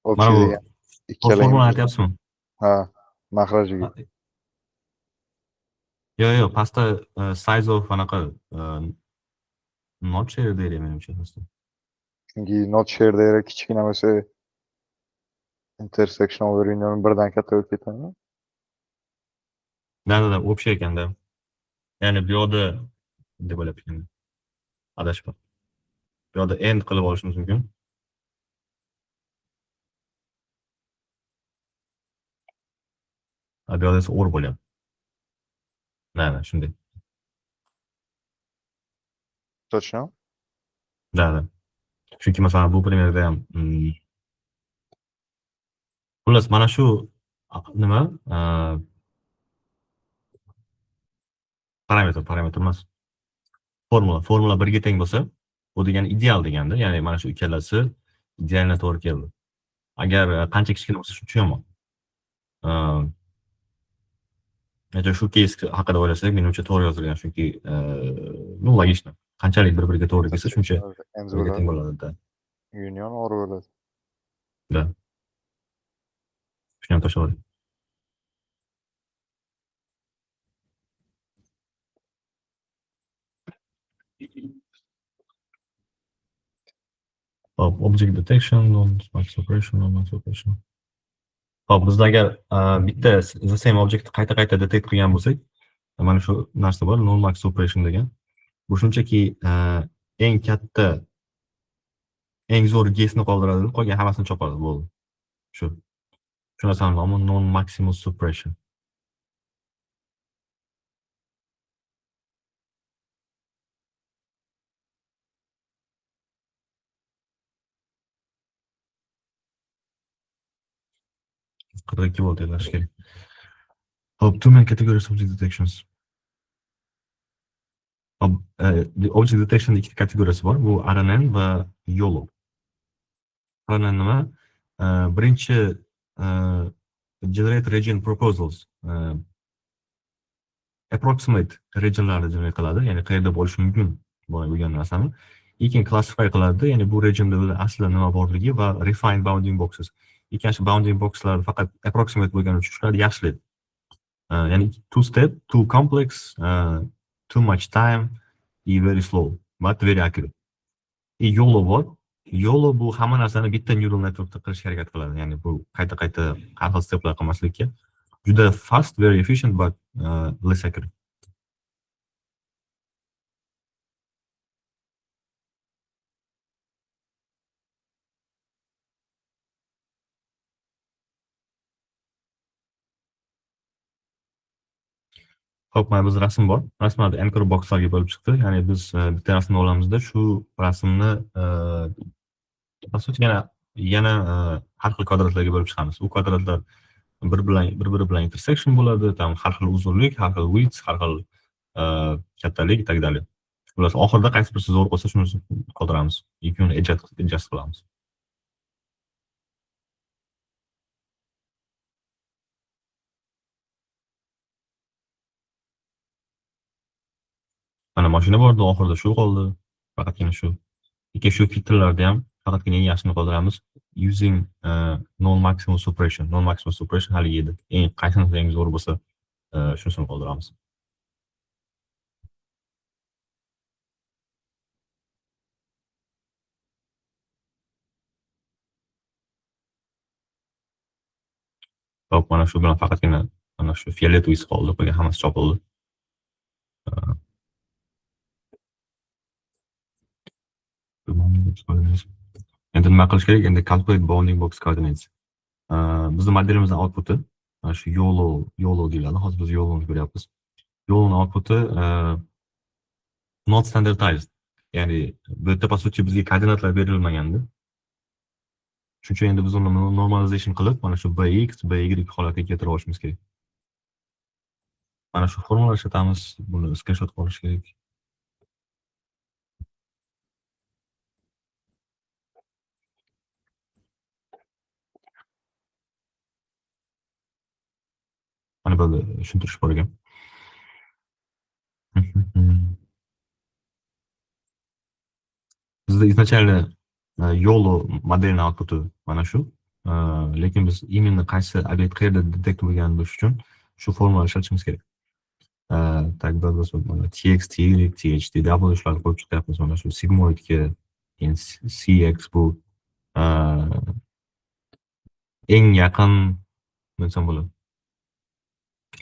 Mana
Общий
bu
degan ikkala
formulani aytyapsizmi?
Ha, mahrajiga.
Yo'q, pastda size of anaqa not shared area menimcha pastda.
Chunki not shared area kichkina bo'lsa, intersection over union birdan katta bo'lib ketadimi?
Да, общий ekanda. Ya'ni bu yoqda deb o'ylab ekanman. Adashma. Bu yoqda end qilib olishimiz mumkin. A bu yoqda esa or bo'lyapti. Да, shunday.
Точно?
Да. Chunki masalan bu пример da ham xullas mana shu nima parametr emas. Formula birga teng bo'lsa, bu degani ideal deganda, ya'ni mana shu ikkalasi idealni to'g'ri keldi. Agar qancha kichkina bo'lsa, shuncha yomon. Agar shu case haqida o'ylasak, menimcha to'g'ri yozilgan, chunki ну, логично. Qanchalik bir-biriga to'g'ri kelsa, shuncha
End
birga teng
bo'ladi.
bo'ladi.
Union or bo'ladi.
Да. Shuni ham tashlab oling. Hop, object detection, non-max suppression, non-max suppression. Hop, bizda agar bitta the same objectni qayta-qayta detect qilgan bo'lsak, mana shu narsa bor, non-max suppression degan. Bu shunchaki eng katta, eng zo'r guessni qoldiradi, qolgan hammasini chopadi, bo'ldi. Shu. Shu narsani nomi non-maximal suppression. 42 volt yozilishi kerak. Hop, two main categories of object detections. Hop, object detection ikkita kategoriyasi bor. Bu RNN va YOLO. RNN nima? Birinchi generate region proposals, approximate regionlarni generate qiladi, ya'ni qayerda bo'lishi mumkin bo'lgan narsani. Keyin classify qiladi, ya'ni bu regionda o'zi aslida nima borligi va refine bounding boxes. Ikkinchi bounding boxlar faqat approximate bo'lgani uchun shularni yaxshilaydi. Ya'ni two step, too complex, too much time и very slow, but very accurate. И YOLO bor. YOLO bu hamma narsani bitta neural networkda qilishga harakat qiladi. Ya'ni bu qayta-qayta har xil steplar qilmaslikka. Juda fast, very efficient, but less accurate. Xo'p, mana biz rasm bor. Rasmlarda anchor boxlarga bo'lib chiqdi. Ya'ni biz bitta rasmni olamizda, shu rasmni по сути yana har xil kvadratlarga bo'lib chiqamiz. U kvadratlar bir-biri bilan intersection bo'ladi, там har xil uzunlik, har xil width, har xil kattalik и так далее. Xullas, oxirida qaysi birisi zo'r bo'lsa, shuni qoldiramiz. Yoki uni adjust qilamiz. Mana mashina bordi, oxirida shu qoldi. Faqatgina shu. Lekin shu filtrlarda ham faqatgina eng yaxshisini qoldiramiz. Using non maximum suppression. Non maximum suppression haligi edi. Eng qaysinisi eng zo'r bo'lsa, shunisini qoldiramiz. Xo'p, mana shu bilan faqatgina mana shu фиолетовый qoldi, qolgan hammasi chopildi. Endi nima qilish kerak? Endi calculate bounding box coordinates. Bizni modelimizning outputi mana shu YOLO deyiladi. Hozir biz YOLOni ko'ryapmiz. YOLOning outputi not standardized. Ya'ni bu yerda по сути bizga koordinatlar berilmagandi. Shuning uchun endi biz uni normalization qilib, mana shu BX, BY holatiga keltirib olishimiz kerak. Mana shu formula ishlatamiz, buni screenshot qilib olish kerak. Mana bu yerda tushuntirish bor ekan. Bizda изначально YOLO modelini outputi mana shu. Lekin biz именно qaysi obyekt qayerda detect bo'lganini bilish uchun shu formulani ishlatishimiz kerak. Так, biz mana TX, TY, TH, TW shularni qo'yib chiqyapmiz. Mana shu sigmoidga, keyin CX bu eng yaqin, nima desam bo'ladi,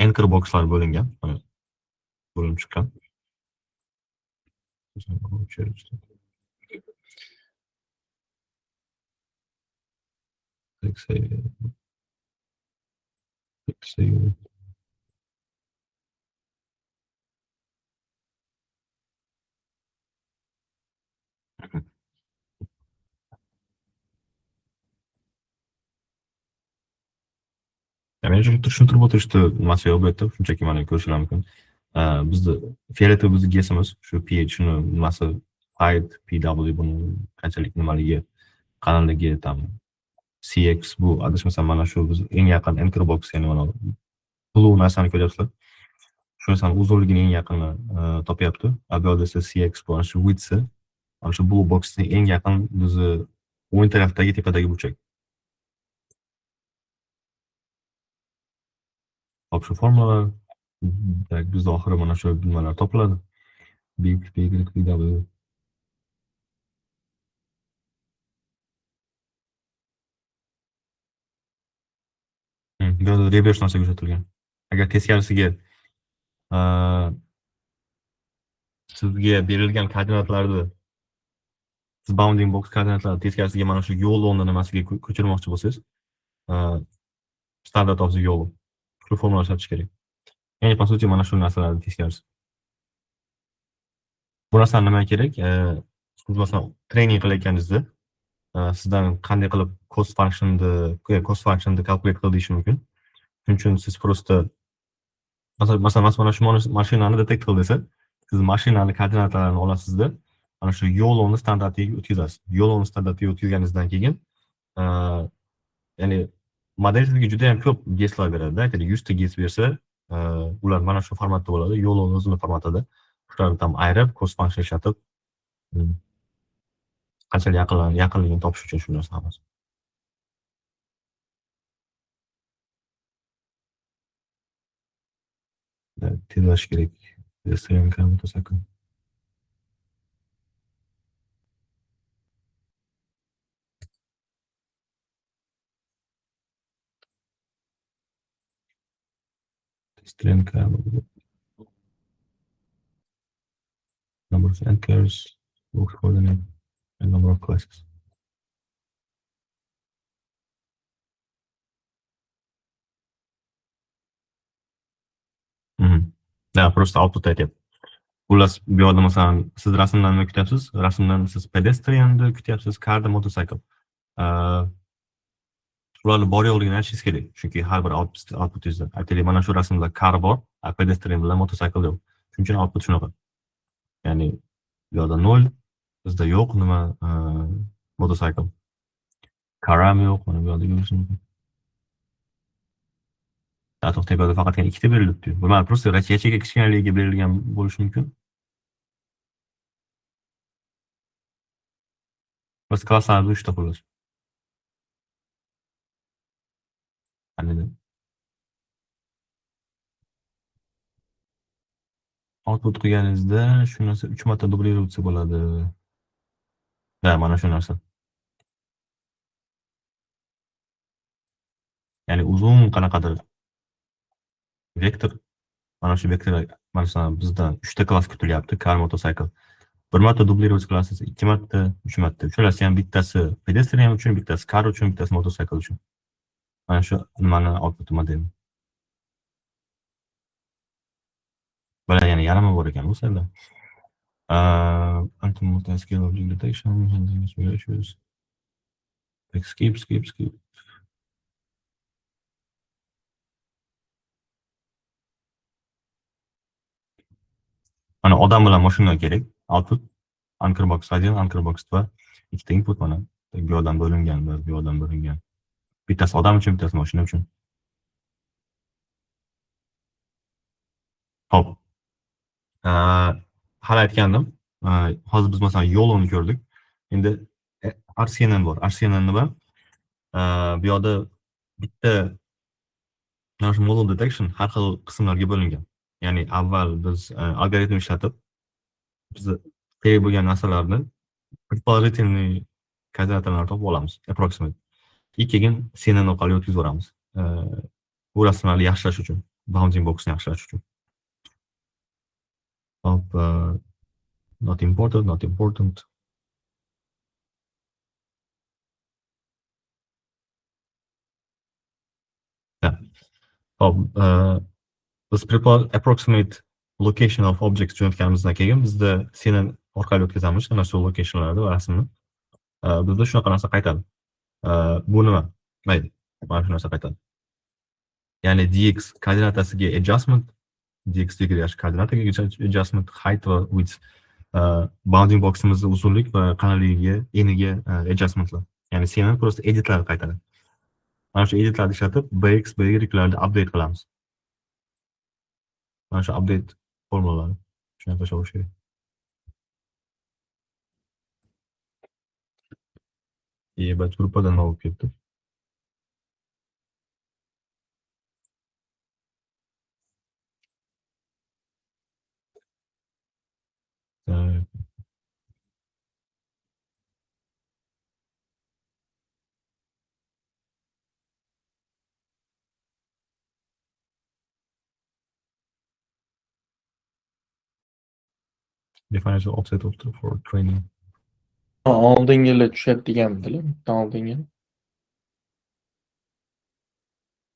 anchor boxlar bo'lingan, mana bo'linib chiqqan. X, X, Y. Ya'ni tushuntirib o'tirishdi nimasi yo'q bu yerda, shunchaki mana ko'rishlar mumkin. Bizni фиолетовый bizni guessimiz, shu pH shuni nimasi height, PW buni qanchalik nimaligi, qalinligi, там CX bu adashmasam mana shu biz eng yaqin anchor box, ya'ni mana blue narsani ko'ryapsizlar. Shu narsani uzunligini eng yaqini topyapti. A bu yerda esa CX bu ana shu width'i, ana shu blue boxning eng yaqin bizni o'ng tarafdagi tepadagi burchak. Hop, shu formulalar, так, bizda oxiri mana shu nimalar topiladi. B, B, Y, B, W. Bu yerda reverse narsa ko'rsatilgan. Agar teskarisiga sizga berilgan koordinatlarni, siz bounding box koordinatlarini teskarisiga mana shu YOLOni nimasiga ko'chirmoqchi bo'lsangiz, standart of YOLO shu formula ishlatish kerak. Ya'ni по сути mana shu narsalarni teskarisi. Bu narsani nima kerak? Siz masalan trening qilayotganingizda sizdan qanday qilib cost functionni calculate qil deyishi mumkin. Shuning uchun siz просто masalan mana shu mashinani detect qil desa, siz mashinani koordinatalarini olasizda, mana shu YOLOni standartiga o'tkazasiz. YOLOni standartiga o'tkazganingizdan keyin, ya'ni model sizga juda ham ko'p guesslar beradida. Aytaylik, 100 ta guess bersa, ular mana shu formatda bo'ladi. YOLOni o'zini formatida. Shularni tam ayirib, cost function ishlatib, qanchalik yaqinligini topish uchun shu narsa hammasi. Tezlash kerak. Pedestrian, car, motorcycle. Pedestrian, car, number of anchors, box coordinate, and number of classes. Да, просто output aytyapti. Xullas, bu yoqda, masalan, siz rasmdan nima kutyapsiz? Rasmdan siz pedestrianni kutyapsiz, carda motorcycle. Ularni bor yo'qligini aytishingiz kerak. Chunki har bir outputingizda, aytaylik, mana shu rasmda car bor, a pedestrian bilan motorcycle yo'q. Shuning uchun output shunaqa. Ya'ni bu yoqda 0, bizda yo'q nima motorcycle. Car ham yo'q, mana bu yoqda ko'rish mumkin. To'xtang, bu yerda faqatgina ikkita berilibdi. Bu mana просто ячейка kichkinaligiga berilgan bo'lishi mumkin. Biz klasslarimiz uchta, xullas. Qanday? Output qilganingizda shu narsa 3 marta дублироваться bo'ladi. Да, mana shu narsa. Ya'ni uzun qanaqadir vektor, mana shu vektor, masalan, bizdan 3 ta klass kutilyapti, car, motorcycle. Bir marta дублировать qilasiz, ikki marta, uch marta. Uchalasi ham bittasi pedestrian uchun, bittasi car uchun, bittasi motorcycle uchun. Mana shu nimani output modeli. Mana yana yarmi bor ekan bu saytda. Anti-multi-scale object detection, handling issues. Like skip, skip, skip. Mana odam bilan mashina kerak. Output anchor box 1, anchor box 2. Ikkita input mana. Bu yoqdan bo'lingan, bu yoqdan bo'lingan. Bittasi odam uchun, bittasi mashina uchun. Xo'p. Hali aytgandim. Hozir biz, masalan, YOLOni ko'rdik. Endi RCNN bor. RCNN nima? Bu yoqda bitta mana shu model detection har xil qismlarga bo'lingan. Ya'ni avval biz algoritm ishlatib, biz kerak bo'lgan narsalarni предположительный koordinatalarni topib olamiz, approximate. И keyin CNN orqali o'tkazib yuboramiz. Bu rasmlarni yaxshilash uchun, bounding boxni yaxshilash uchun. Hop, not important, not important. Да. Hop, biz approximate location of objects jo'natganimizdan keyin bizda CNN orqali o'tkazamiz ana shu locationlarni va rasmni. Bizda shunaqa narsa qaytadi. Bu nima? Mayli, mana shu narsa qaytadi. Ya'ni dx koordinatasiga adjustment, dx y koordinataga adjustment, height va width, bounding boximizni uzunlik va qalinligiga, eniga adjustmentlar. Ya'ni CNN просто editlarni qaytaradi. Mana shu editlarni ishlatib bx, bylarni update qilamiz. Mana shu update formulalari shunaqa tashlash kerak. Ебать, gruppadan nima bo'lib ketdi? Так. Define the offset of the for training.
Oldingi yili tushadi deganmidilar, bitta oldingi yil.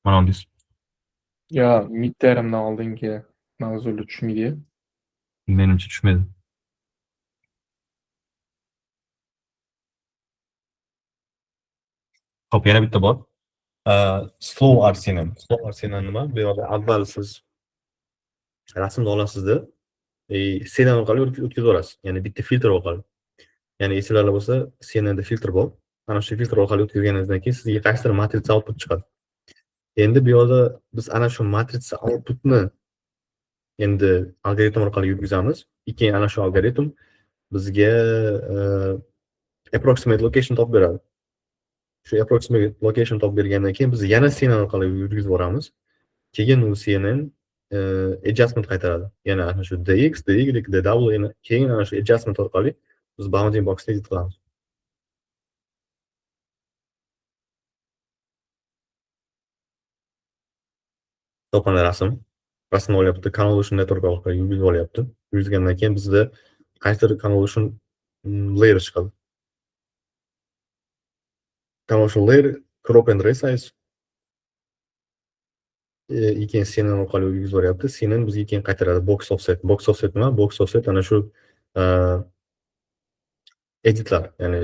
Mana deysiz.
Yo, midtermdan oldingi mavzular tushmaydi.
Menimcha tushmaydi. Xo'p, yana bitta bor. Slow RCNN. Slow RCNN nima? Bu yoqda avval siz rasmni olasizda, CNN orqali o'tkazib yuborasiz. Ya'ni bitta filtr orqali. Ya'ni esinglarda bo'lsa, CNNda filtr bor. Ana shu filtr orqali o'tkazganingizdan keyin sizga qaysidir matritsa output chiqadi. Endi bu yoqda biz ana shu matritsa outputni endi algoritm orqali yurgizamiz. Keyin ana shu algoritm bizga approximate location topib beradi. Shu approximate location topib bergandan keyin biz yana CNN orqali yurgizib yuboramiz. Keyin u CNN Adjustment qaytaradi. Yana ana shu dx, dy, dw, yana keyin ana shu adjustment orqali biz bounding boxni edit qilamiz. To'pana rasm. Rasm olyapti, convolution network orqali yurgizib olyapti. Yurgizgandan keyin bizda qaysidir convolution layer chiqadi. Convolution layer crop and resize, keyin CNN orqali yurgizib yuboryapti. CNN bizga keyin qaytaradi box offset. Box offset nima? Box offset ana shu editlar, ya'ni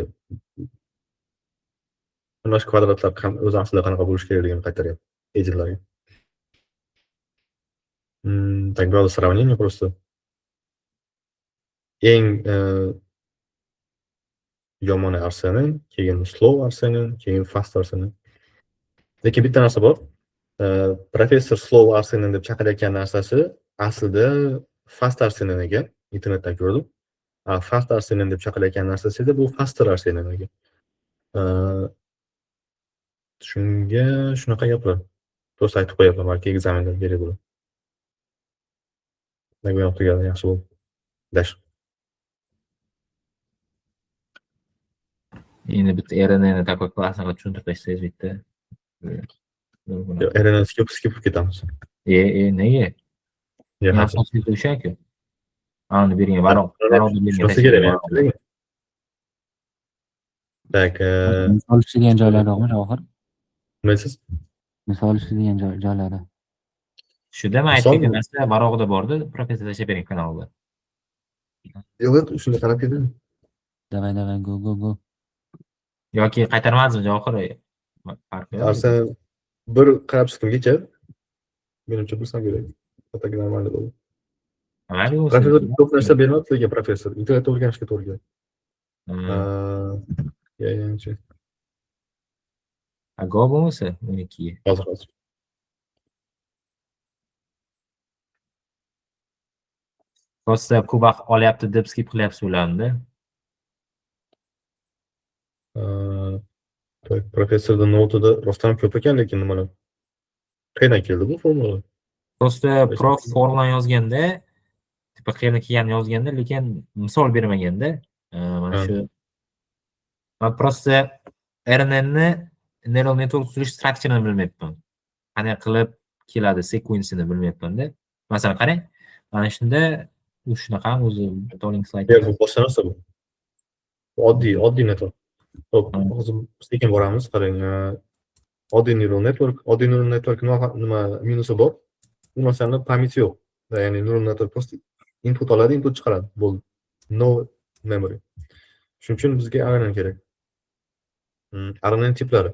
mana shu kvadratlar o'zi aslida qanaqa bo'lishi kerakligini qaytaryapti editlarga. Так, было сравнение просто. Eng yomoni RCNN, keyin slow RCNN, keyin fast RCNN. Lekin bitta narsa bor. Professor slow RCNN deb chaqirayotgan narsasi aslida fast RCNN ekan. Internetdan ko'rdim. Fast RCNN deb chaqilayotgan narsasi esa bu faster RCNN ekan. Shunga shunaqa gaplar. Просто aytib qo'yapman, balki экзамен da kerak bo'ladi. Bu yoq tugadi, yaxshi bo'ldi. Dash.
Endi bitta RNNni такой классный qilib tushuntirib tashlasangiz bitta.
Yo'q, RNN skip qilib ketamiz.
E, nega?
Yo'q,
Asosiy o'sha-ku. Ani bergan varoq, varoqni bergan.
Shunisi kerak menimcha. Так,
Misol tushadigan joylari yo'qmi, Javohir?
Nima deysiz?
Misol tushadigan joylari.
Shunda men
Misolmi?
aytgan narsa varog'ida bordi, professor tashlab bergan kanalda.
Yo'q, yo'q, shunda qarab keting.
Давай, давай, go, go, go.
Yoki qaytarmadingizmi, Javohir? Farqi yo'q.
Arslan bir qarab chiqdim kecha. Menimcha bilsam kerak. Так нормально bo'ldi.
Mayli bo'lsa.
Professor ko'p narsa bermabdi lekin professor. Internetda o'rganishga to'g'ri keladi. Ya, yanchi.
A, go bo'lmasa 12.
Hozir, hozir.
Просто ko'p vaqt olyapti deb skip qilyapsiz ularni.
Так, professorda notida rostdan ko'p ekan, lekin nimalar? Qayerdan keldi bu formula?
Просто prof formulani yozganda, типа qayerdan kelganini yozganda, lekin misol bermaganda, mana shu man просто RNNni neural network tuzilish structure'ini bilmayapman. Qanday qilib keladi sequence-ini bilmayapman-da. Masalan, qarang, mana shunda u shunaqami o'zi to'ling slayd.
Yo'q, bu boshqa narsa bu. Bu oddiy network. Xo'p, hozir sekin boramiz, qarang. Oddiy neural network, oddiy neural network nima minusi bor? Bu narsani память yo'q. Ya'ni neural network просто input oladi, input chiqaradi. Bo'ldi. No memory. Shuning uchun bizga RNN kerak. RNN tiplari.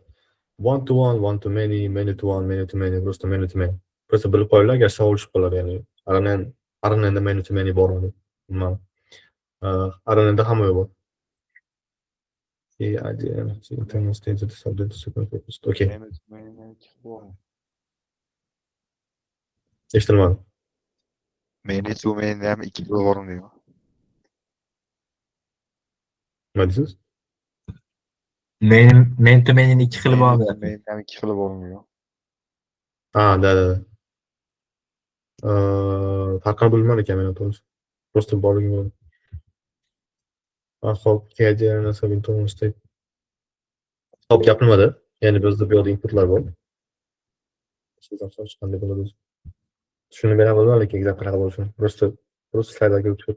One to one, one to many, many to one, many to many, просто many to many. Просто bilib qo'yinglar, agar savol tushib qolar, ya'ni RNNda many to many bormi deb. Nima? RNNda hamma yo'q bor. IDM, internal state of the subject super focused. Okay.
Many to many, many to bormi?
Eshitilmadi.
Many to many ham ikki xil bormi deyman.
Nima deysiz?
Many to many ikki xili bormi?
Many to many ham ikki xili bormi deyman.
Ha, да, да, да. Farqini bilmar ekan men to'g'risi. Просто borligini bildim. Ha, xo'p, KDR internal state. Xo'p, gap nimada? Ya'ni bizda bu yerda inputlar bor. Qanday bo'ladi o'zi? Tushunib bera bilmadim, lekin exact qanaqa bo'lishini. Просто slaydlarga o'tib.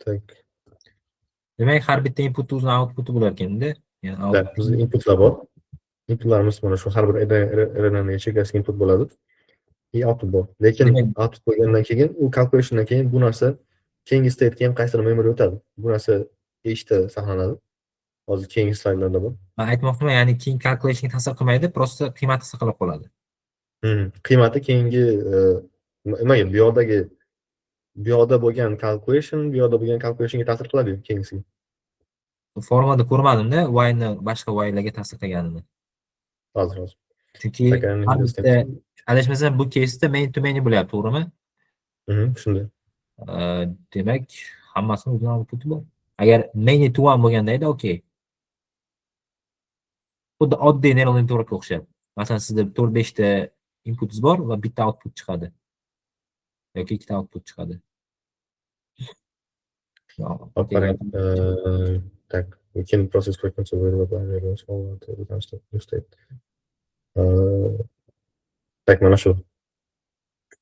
Так.
Demak, har bitta input o'zini outputi bo'lar ekanda. Ya'ni
Да,
output
bizda inputlar bor. Inputlarimiz mana shu har bir RNN yacheykasiga input bo'ladi. И output bor. Lekin output bo'lgandan keyin, u calculationdan keyin bu narsa keyingi statega ham qaysidir memory o'tadi. Bu narsa eshda saqlanadi. Hozir keyingi slaydlarda bor.
Man aytmoqchiman, ya'ni keyin calculationga ta'sir qilmaydi, просто qiymati saqlab qoladi.
Qiymati keyingi nimaga bu yoqda bo'lgan calculation, bu yoqda bo'lgan calculationga ta'sir qiladi keyingisiga.
Formada ko'rmadimda, y ni boshqa y'larga ta'sir qilganini.
Hozir, hozir.
Chunki har bitta, adashmasam, bu case'da many to many bo'lyapti, to'g'rimi?
Shunday.
Demak, hammasini o'zini outputi bor. Agar many to one bo'lganda edi, okey. Xuddi oddiy neural networkka o'xshab. Masalan, sizda 4-5 ta Inputingiz bor va bitta output chiqadi. Yoki ikkita output chiqadi.
Hop, qarang. Так, we can process frequency with the state. Так, mana shu.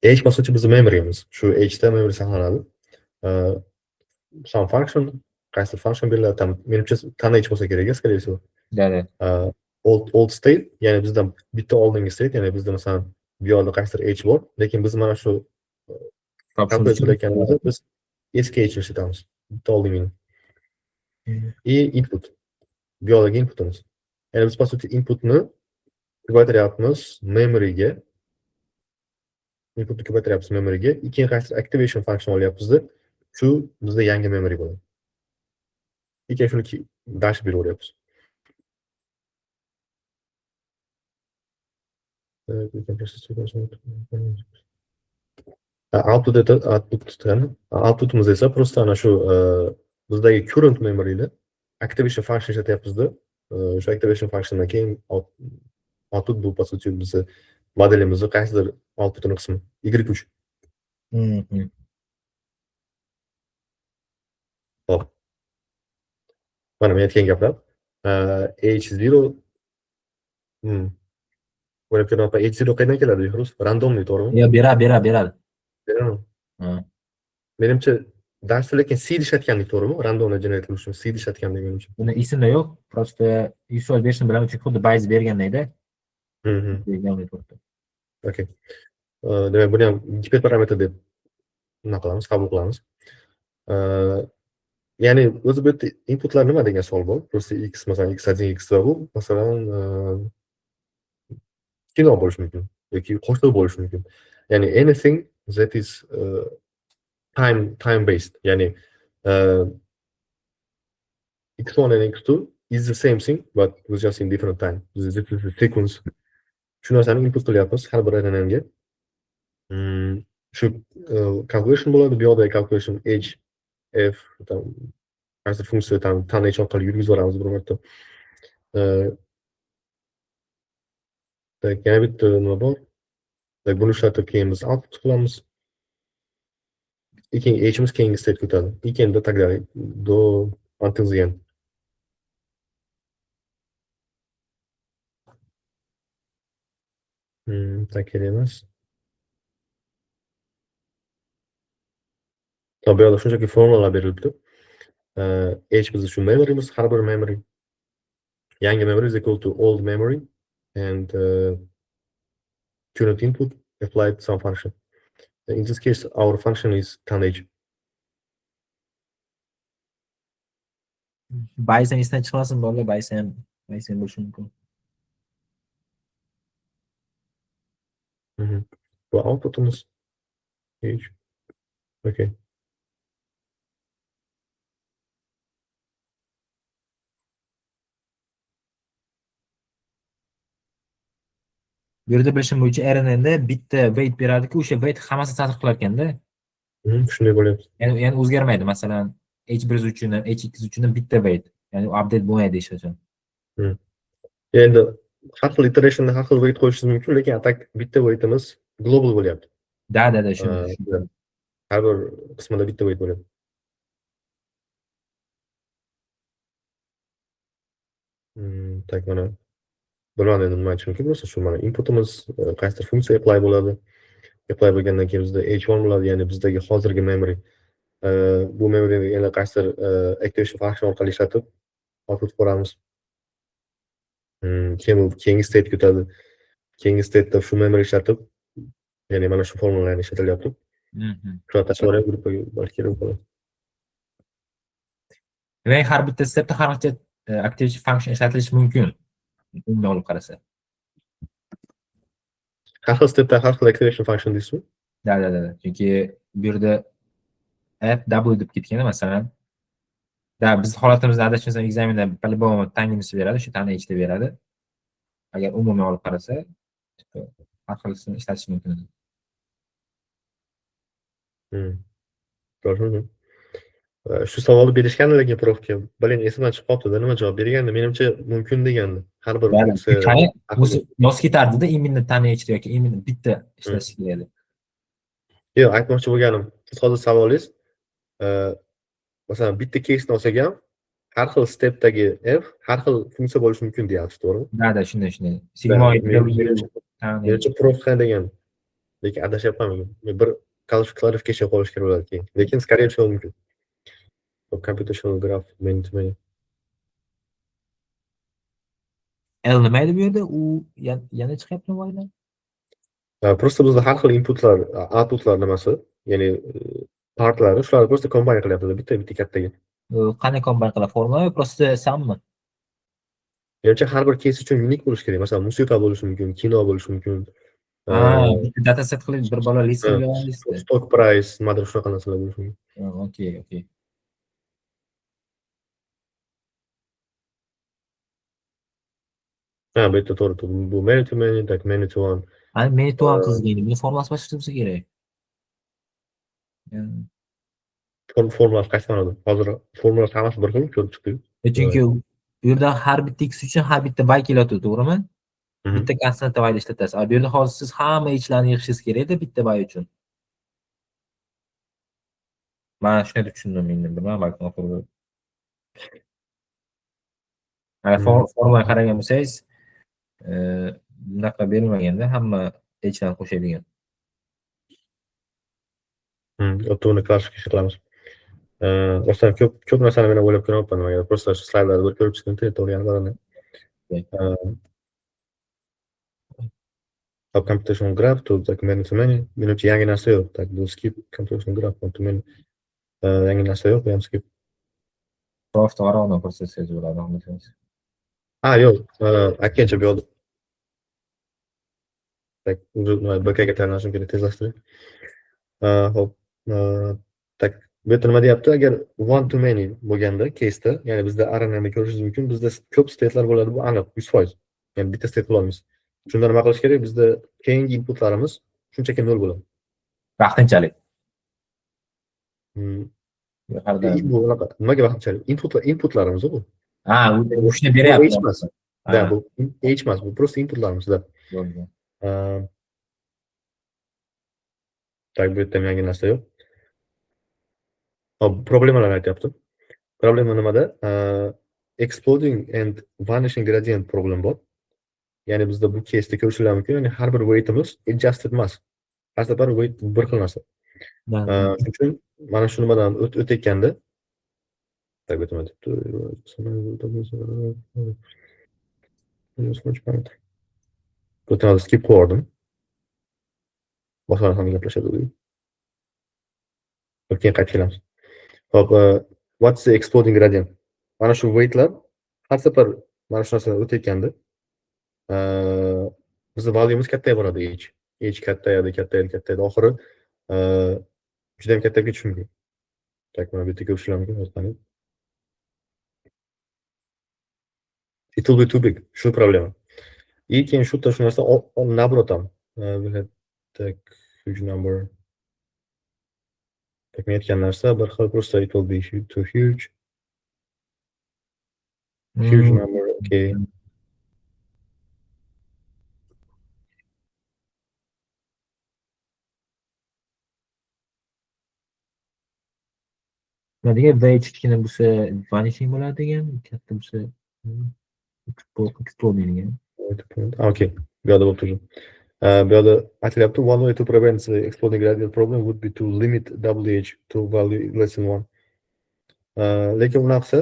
H, по сути, bizni memoryimiz. Shu H da memory saqlanadi. Some function, qaysi function beriladi, там, menimcha, tanh bo'lsa kerak, скорее всего.
Да, да.
Old state, ya'ni bizdan bitta oldingi state, ya'ni bizda, masalan, bu yoqda qaysidir h bor, lekin biz mana shu calculate qilayotganimizda biz eski h ishlatamiz, bitta oldingini. И input. Bu yoqdagi inputimiz. Ya'ni biz, по сути, inputni ko'paytiryapmiz memoryga. Inputni ko'paytiryapmiz memoryga, keyin qaysidir activation function olyapmizda, shu bizda yangi memory bo'ladi. Keyin shuni dash beraveryapmiz. Output это output, outputimiz esa просто ana shu bizdagi current memoryda activation function ishlatyapmizda, o'sha activation functiondan keyin output bu, по сути, bizni modelimizni qaysidir outputini qismi y3. Hop. Mana men aytgan gaplar. H0 O'ylab ko'ryapman, H0 qayerdan keladi, Behruz? Рандомный, to'g'rimi?
Yo, beradi, beradi, beradi.
Beradimi?
Ha.
Menimcha, darsda lekin seed ishlatgandik, to'g'rimi? Randomni generate qilish uchun seed ishlatgandik, menimcha.
Buni esimda yo'q. Просто 100% berishini bilaman, chunki xuddi Bayes bergandayda. Bergan turibdi.
Okey. Demak, buni ham giperparametr deb nima qilamiz, qabul qilamiz. Ya'ni o'zi bu yerda inputlar nima degan savol bor. Просто x, masalan, x1, x2 bu, masalan, kino bo'lishi mumkin yoki qo'shiq bo'lishi mumkin. Ya'ni anything that is time based. Ya'ni x1 and x2 is the same thing, but with just in different time. This is different sequence. Shu narsani input qilyapmiz har bir RNN ga. Shu calculation bo'ladi, bu yoqda calculation h, f, там, qaysi funksiya, там, tanh orqali yurgizib yuboramiz bir marta. Так, yana bitta nima bor? Так, buni ishlatib keyin biz output qilamiz. Keyin himiz keyingi state o'tadi. Keyin так далее до until the end. Так, kerak emas. Bu yoqda shunchaki formulalar berilibdi. H bizni shu memorymiz, har bir memory. Yangi memory is equal to old memory and current input applied some function. In this case, our function is tanh.
Bayes esdan chiqmasin, bolalar, Bayes ham bo'lishi mumkin.
Bu outputimiz h. Okay.
Bu yerda bilishim bo'yicha RNNda bitta weight beradiku, o'sha weight hammasini ta'sir qilar ekanda.
Shunday bo'lyapti.
Ya'ni o'zgarmaydi. Masalan, H1 uchun ham, H2 uchun ham bitta weight. Ya'ni update bo'lmaydi hech qachon.
Endi har xil iterationda har xil weight qo'yishingiz mumkin, lekin a так bitta weightimiz global bo'lyapti.
Да, да, да, shuni.
Har bir qismida bitta weight bo'lyapti. Так, mana bilmadim endi nima aytishim mumkin bo'lsa, shu mana inputimiz, qaysidir funksiya apply bo'ladi. Apply bo'lgandan keyin bizda H1 bo'ladi, ya'ni bizdagi hozirgi memory. Bu memoryni yana qaysidir activation function orqali ishlatib output ko'ramiz. Keyin bu keyingi state o'tadi. Keyingi state'da shu memory ishlatib, ya'ni mana shu formulalarni ishlatilyapti. Shu tashqari gruppaga balki kerak bo'ladi.
Demak, har bitta stepda har xil activation function ishlatilishi mumkin. Undan olib qarasa.
Har xil stepda har xil activation function deysizmi?
Да, да, да. Chunki bu yerda F W deb ketganda, masalan, да, biz holatimizda adashmasam ekzamenda по-любому tangini beradi, o'sha tani ichida beradi. Agar umumiy olib qarasa, har xilisini ishlatish mumkin.
To'g'ri. Shu savolni berishgandi lekin profga. Блин, esimdan chiqib qolibdi, nima javob bergandi? Menimcha mumkin degandi. Har bir funksiya
Qani,
har
o'zi yozib ketardida, именно tana ichida yoki именно bitta ishlashi kerak edi.
Yo'q, aytmoqchi bo'lganim, siz hozir savolingiz, masalan, bitta case'ni olsak ham har xil stepdagi f har xil funksiya bo'lishi mumkin deyapsiz, to'g'rimi?
Да, shunday. Sigmoid,
Menimcha prof qanday degan. Lekin adashyapman. Men bir clarification qilish kerak bo'ladi keyin. Lekin скорее всего mumkin. Computational graph many to many.
L nima edi bu yerda? U yana chiqyaptimi voydan?
Просто bizda har xil inputlar, outputlar nimasi, ya'ni partlari, shularni просто combine qilyapti bitta bitta kattaga.
Qanday combine qiladi? Formula yo просто summi?
Menimcha har bir case uchun unique bo'lishi kerak. Masalan, musiqa bo'lishi mumkin, kino bo'lishi mumkin.
Ha, bitta dataset qilib bir bola list qilib listda.
Stock price, nimadir shunaqa narsalar bo'lishi mumkin.
Okey.
Ha, bu yerda to'g'ri, bu many to many, так many to one.
Ana many to one qilgan. Buni formulasi boshqacha bo'lsa kerak.
Formulasi qaysi ma'noda? Hozir formulasi hammasi bir xil ko'rib chiqdik.
Chunki bu yerda har bitta x uchun har bitta y kelyapti, to'g'rimi? Bitta constant y ishlatasiz. Bu yerda hozir siz hamma hlarni yig'ishingiz kerak-da bitta y uchun. Men shunday deb tushundim endi, bilmadim, balki noto'g'ri. Agar formulaga qaragan bo'lsangiz, bunaqa berilmaganda hamma hlarni qo'shadigan.
Uni clarification qilamiz. Rostdan ko'p ko'p narsani men o'ylab ko'ryapman nimaga. Просто shu slaydlarni bir ko'rib chiqdim, internetda o'rganib boraman. Hop, computational graph to like many to many. Menimcha yangi narsa yo'q. Так, bu skip computational graph one to many. Yangi narsa yo'q, bu ham skip.
Prof to'g'ri ko'rsatsangiz bo'ladi, xohlasangiz.
Ha, yo'q, aytgancha bu yoqda. Так, уже nima BK ga tayyorlanishim kerak, tezlashtirib. Hop, так, bu yerda nima deyapti? Agar one to many bo'lganda case'da, ya'ni bizda RNN ko'rishingiz mumkin, bizda ko'p state'lar bo'ladi, bu aniq 100%. Ya'ni bitta state qilolmaysiz. Shunda nima qilish kerak? Bizda keyingi inputlarimiz shunchaki nol bo'ladi.
Vaqtinchalik. Har doim.
Bu unaqa, nimaga vaqtinchalik? Inputlarimiz bu.
Ha, u shuni beryapti.
H emas. Да, bu H emas, bu просто inputlarimiz, да.
Bo'ldi.
Так, bu yerda ham yangi narsa yo'q. Hop, problemalar aytyapti. Problema nimada? Exploding and vanishing gradient problem bor. Ya'ni bizda bu case'da ko'rishlar mumkin, ya'ni har bir weightimiz adjusted emas. Har safar weight bir xil narsa. Shuning uchun mana shu nimadan o'tayotganda, так, bu nima debdi? Bu yerda skip qilib. Boshqalar ham gaplashadi. Keyin qaytib kelamiz. Hop, what's the exploding gradient? Mana shu weightlar har safar mana shu narsadan o'tayotganda, bizni value'miz kattayib boradi h. H kattayadi, kattayadi, kattayadi. Oxiri juda ham kattayib ketishi mumkin. Так, mana bu yerda ko'rishlar mumkin, hozir qarang. It will be too big. Shu problema. И keyin shu yerda shu narsa наоборот ham. We had так huge number. Так, men aytgan narsa bir xil, просто it will be too huge. Huge number, okay.
Nima degan, V kichkina bo'lsa vanishing bo'ladi degan, katta bo'lsa exploding degan.
Okey, bu yoqda bo'lib turdi. Bu yoqda aytilyapti, one way to prevent the exploding gradient problem would be to limit WH to value less than 1. Lekin unaqa qilsa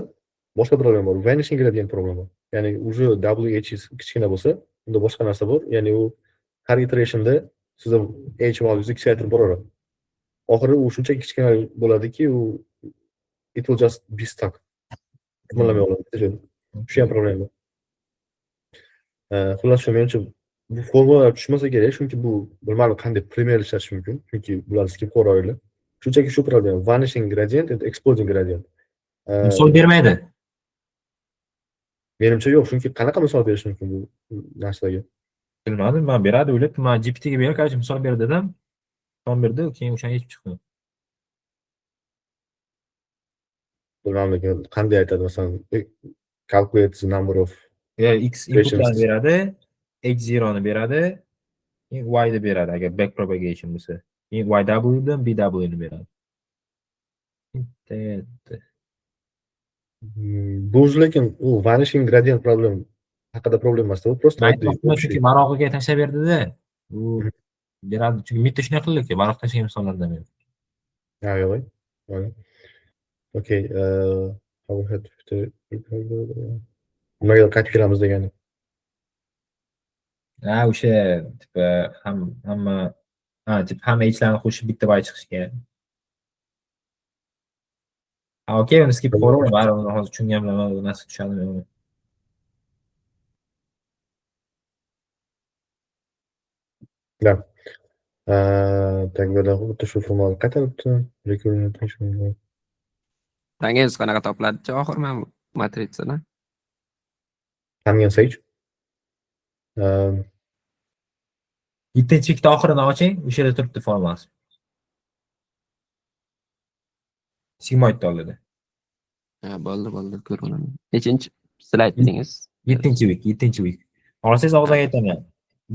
boshqa problem bor, vanishing gradient problem bor. Ya'ni уже WH kichkina bo'lsa, unda boshqa narsa bor. Ya'ni u har iterationda sizni H value'ingizni kichkaytirib boraveradi. Oxiri u shuncha kichkina bo'ladiki, u it will just be stuck. Qimirlamay qoladi. Shu ham problema. Xullas, shu menimcha bu formulalar tushmasa kerak, chunki bu bilmadim qanday пример ishlatish mumkin, chunki bularni skip qilib. Shunchaki shu problema, vanishing gradient and exploding gradient.
Misol bermaydi.
Menimcha yo'q, chunki qanaqa misol berish mumkin bu narsaga?
Bilmadim, men beradi o'ylab, men GPT ga berib, короче, misol ber dedim. Misol berdi, keyin o'shani yechib chiqdim.
Bilmadim, lekin qanday aytadi, masalan, calculate the number of
Ya, x inputlarni
Patients.
beradi, h0 ni beradi, keyin y ni beradi agar back propagation bo'lsa. Keyin yw dan bw ni beradi. Bitta
Bu lekin u vanishing gradient problem haqida problem emas, u просто
Man
oddiy
aytmoqchiman,
общий.
chunki marog'iga tashlab berdida. U beradi, chunki bitta shunday qildi-ku, maroq tashlagan misollardan beri.
Ha, yo'q. Yo'q. Okey, nimaga qaytib kelamiz degani.
Ha, o'sha tipa ham hamma ha, tip hamma hlarni qo'shib bitta bay chiqish kerak. Ha, okey, uni skip qilaverman, baribir uni hozir tushungan bilan u narsa tushadimi yo'qmi?
Да. Так, bu yerda xuddi shu formulani qaytaribdi. Recurrent attention.
Tangens qanaqa topiladi oxir mana bu matritsada?
Tangens H.
Yettinchi ikkita oxirini oching, o'sha yerda turibdi formulasi. Sigmoidni oldida.
Ha, bo'ldi, bo'ldi, ko'rib olaman. Nechinchi slayd dedingiz?
Yettinchi week, yettinchi week. Olsangiz og'zaki aytaman.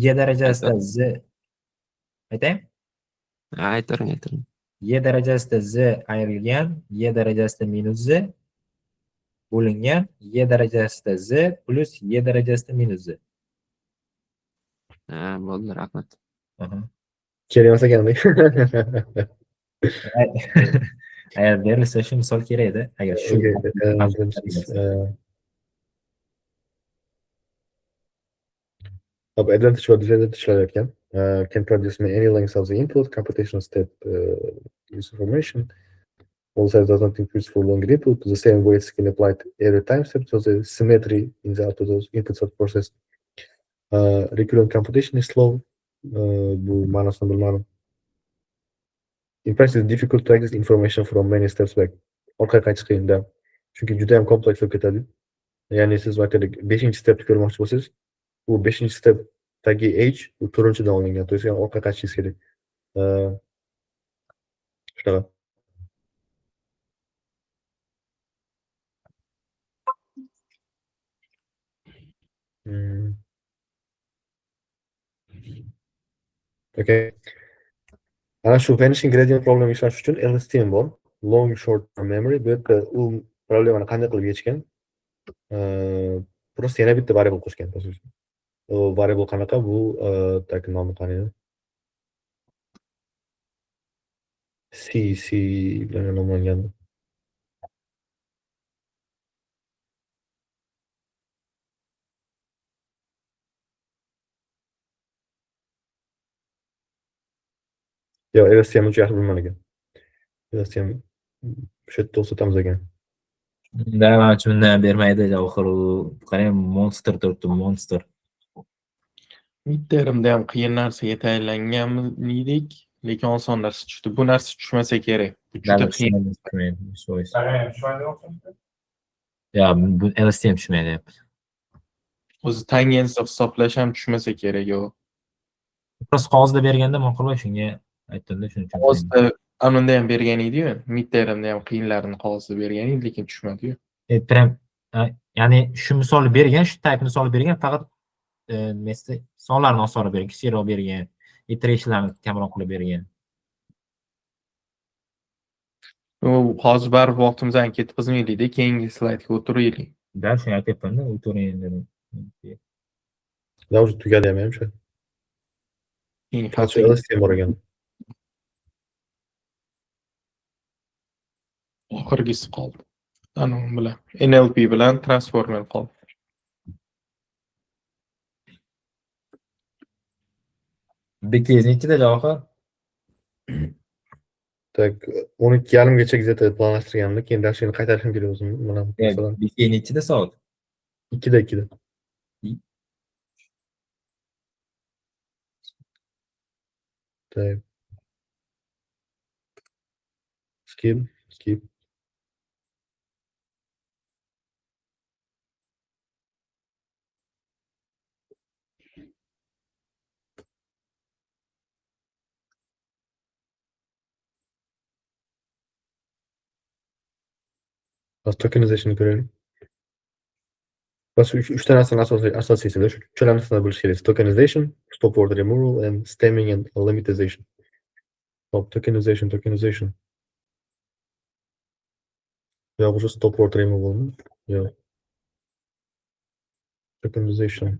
Y darajasida z aytaymi?
Ha, aytavering, aytavering.
Y darajasida z ayrilgan, y darajasida minus z bo'lingan, y darajasida z plus y darajasida minus z.
Ha, bo'ldi, rahmat.
Aha.
Kerak emas ekan.
Agar berilsa shu misol kerak edi. Agar shu
Okey, hop, advantage va disadvantage ekan. Can produce any lengths of the input, computational step use information. All size does not increase for longer input. The same weights can apply to every time step, so the symmetry in the output of inputs of process. Recurrent computation is slow. Bu ma'nosini bilmadim. In practice, it's difficult to access information from many steps back. Orqaga qaytish qiyinda. Chunki juda ham kompleks bo'lib ketadi. Ya'ni siz aytaylik 5-stepni ko'rmoqchi bo'lsangiz, u 5-stepdagi h u 4-dan olingan. То есть orqaga qaytishingiz kerak. Shunaqa. Okay. Ana shu vanishing gradient problem ishlash uchun LSTM bor. Long short term memory. Bu yerda u problemani qanday qilib yechgan? Просто yana bitta variable qo'shgan, по сути. U variable qanaqa? Bu, так, nomi qani edi? C, C bilan nomlangan. Yo'q, LSTM uncha yaxshi bilman ekan. LSTM o'sha yerda to'xtatamiz ekan.
Da, manimcha bundan bermaydi oxiri u qarang, monster turibdi, monster.
Midtermda ham qiyin narsaga tayinlangan edik, lekin oson narsa tushdi. Bu narsa tushmasa kerak. Bu juda qiyin.
Ya, bu LSTM tushmaydi deyapti.
O'zi tangensni hisoblash ham tushmasa kerak, yo'q.
Просто qog'ozda berganda ma'qulroq, shunga aytdim-da, shuning uchun.
Qog'ozda anunda ham bergan edi-yu, midtermda ham qiyinlarini qog'ozda bergan edi, lekin tushmadi-yu.
Prям, ya'ni shu misolni bergan, shu type misolni bergan, faqat nimasi, sonlarni osonroq bergan, kichikroq bergan, iterationlarni kamroq qilib bergan.
U hozir baribir vaqtimizni ketkazmaylik-da, keyingi slaydga o'tiraylik.
Da, shuni aytyapman-da, o'tiring dedim.
Da, уже tugadi ham o'sha.
Keyingi
Qancha
haftaga
LSTM bor ekan?
Oxirgisi qoldi. Ana u bilan NLP bilan transformer qoldi.
Bitingiz nechida Javohir?
Так, 12:30gacha где-то planlashtirgandim, keyin darslikni qaytarishim kerak o'zim. Mana masalan.
Bitingiz nechida soat?
Ikkida, ikkida. Так. Skip, skip. Hozir tokenizationni ko'raylik. Bas uchta narsani asosiysi, shu uchala narsani bilish kerak. Tokenization, stop word removal and stemming and lemmatization. Hop, tokenization, tokenization. Yo'q, уже stop word removalmi? Yo'q. Tokenization.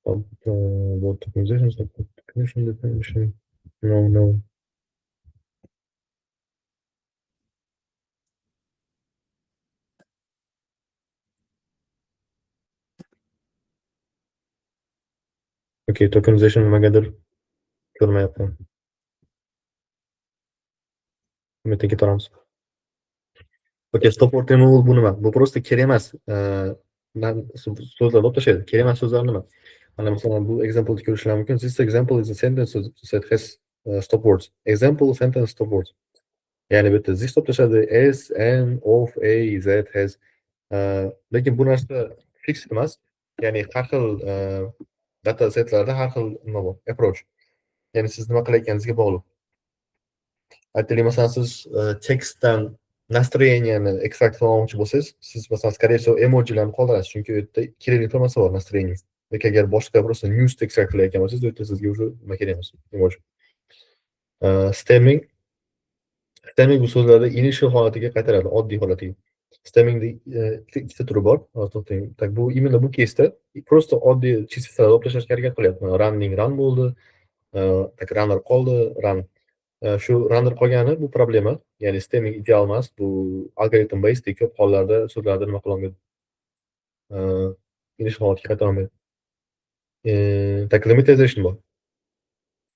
Hop, word tokenization, stop word tokenization definition. No, no. Okay, tokenization nimagadir ko'rmayapman. Ertaga ketaramiz. Okay, stop word removal bu nima? Bu просто kerak emas. So'zlarni olib tashlaydi. Kerak emas so'zlar nima? Mana masalan bu example'ni ko'rishlar mumkin. This example is a sentence that has stop words. Example sentence stop words. Ya'ni bu yerda this stop tashladi, S, N, of, A, Z has. Lekin bu narsa fixed emas. Ya'ni har xil data setlarda har xil nima bor, approach. Ya'ni siz nima qilayotganingizga bog'liq. Aytaylik, masalan, siz tekstdan настроениeni ekstrakt qilmoqchi bo'lsangiz, siz masalan, скорее всего, emojilarni qoldirasiz, chunki u yerda kerakli informatsiya bor, настроение. Lekin agar boshqa просто news ekstrakt qilayotgan bo'lsangiz, u yerda sizga уже nima kerak emas, emoji. Stemming. Stemming bu so'zlarni initial holatiga qaytaradi, oddiy holatiga. Stemmingda ikkita turi bor. Hozir to'xtang. Так, bu именно bu case'da просто oddiy числоlarni olib tashlashga harakat qilyapti. Mana running run bo'ldi. Так, runner qoldi, run. Shu runner qolgani bu problema. Ya'ni stemming ideal emas, bu algoritm based ko'p hollarda so'zlarni nima qila olmaydi. Initial holatga qaytara olmaydi. Так, lemmatization bor.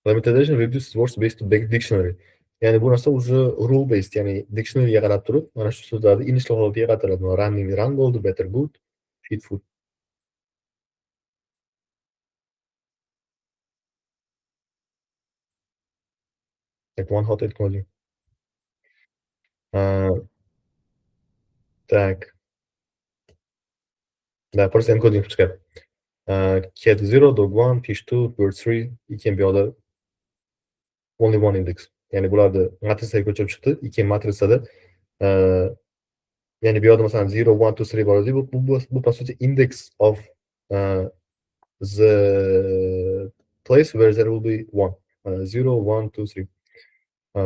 Lemmatization reduces words based to dictionary. Ya'ni bu narsa уже rule based, ya'ni dictionaryga qarab turib, mana shu so'zlarni initial holatiga qaytaradi. Mana running run bo'ldi, better good, fit food. Так, one hot encoding. Так. Да, просто encoding qilib chiqyapti. Cat 0, dog 1, fish 2, bird 3, keyin bu yoqda only one index. Ya'ni bularni matrisaga ko'chirib chiqdi. Keyin matrisada, ya'ni bu yoqda masalan 0, 1, 2, 3 bor edi. Bu по сути index of the place where there will be 1. 0, 1, 2, 3.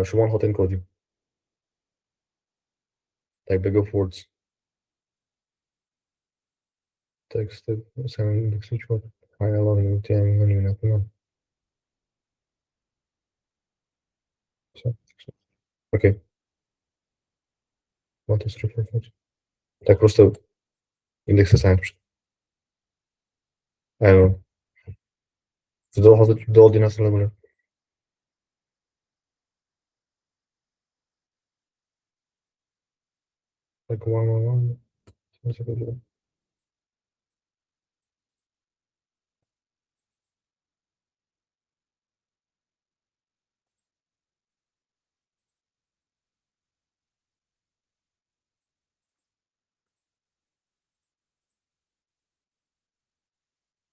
Shu one hot encoding. Так, bag of words. Text, index which one? Окей. 1, 2, 3, 4, 5. Так, просто индекс assign. I don't know. Juda hozir juda oddiy narsalar bo'ladi. Like 1, 1, 1.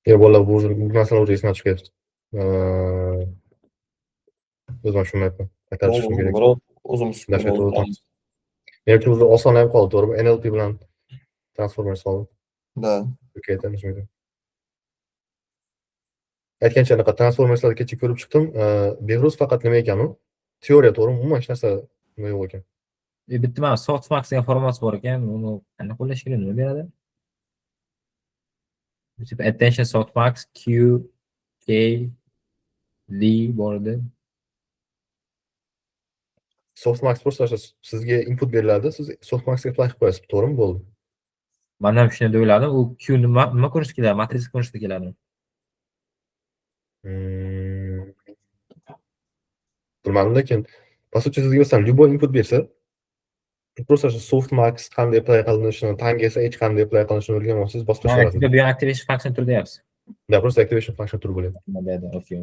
Yo'q, bolalar, bu narsalar уже esdan chiqib ketdi. O'zim tushunmayapman. Qaytarib chiqishim kerak.
Birov o'zimiz
Dahshat o'tamiz. Menimcha уже osonlanib qoldi, to'g'rimi? NLP bilan transformer solib.
Да.
Okey, aytamiz. Aytgancha, anaqa transformerslarni kecha ko'rib chiqdim. Behruz, faqat nima ekan u? Teoriya, to'g'rimi? Umuman hech narsa nima yo'q ekan.
Bitta mana softmax degan formulasi bor ekan, uni qanday qo'llash kerak, nima beradi? Типа attention softmax Q K D bor edi.
Softmax просто o'sha sizga input beriladi, siz softmaxga apply qilib qo'yasiz, to'g'rimi? Bo'ldi.
Man ham shuni deb o'yladim. U Q nima ko'rinishda keladi? Matrisa ko'rinishda keladi.
Bilmadim, lekin по сути sizga masalan любой input bersa, просто o'sha softmax qanday apply qilinishini, tanga esa hech qanday apply qilinishini o'rganib olsangiz, bosib tashlab.
Bu ham activation function turi deyapsiz.
Да, просто activation function turi bo'ladi.
Да, okey.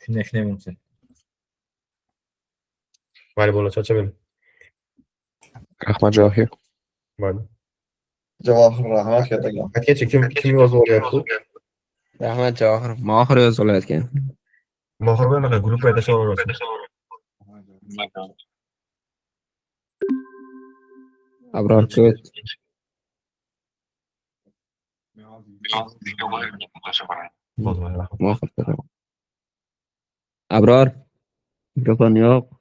Shunday bo'lsa.
Mayli, bolalar, charchamang.
Rahmat, Javohir.
Mayli.
Javohir, rahmat kattakon.
Aytgancha, kim yozib olyapti?
Rahmat, Javohir. Mohir yozib olayotgan.
Mohir bilan anaqa gruppaga tashlab yuborsin.
Abror ko'p.
Bo'ldi, rahmat.
Mohir. Abror. Mikrofon yo'q.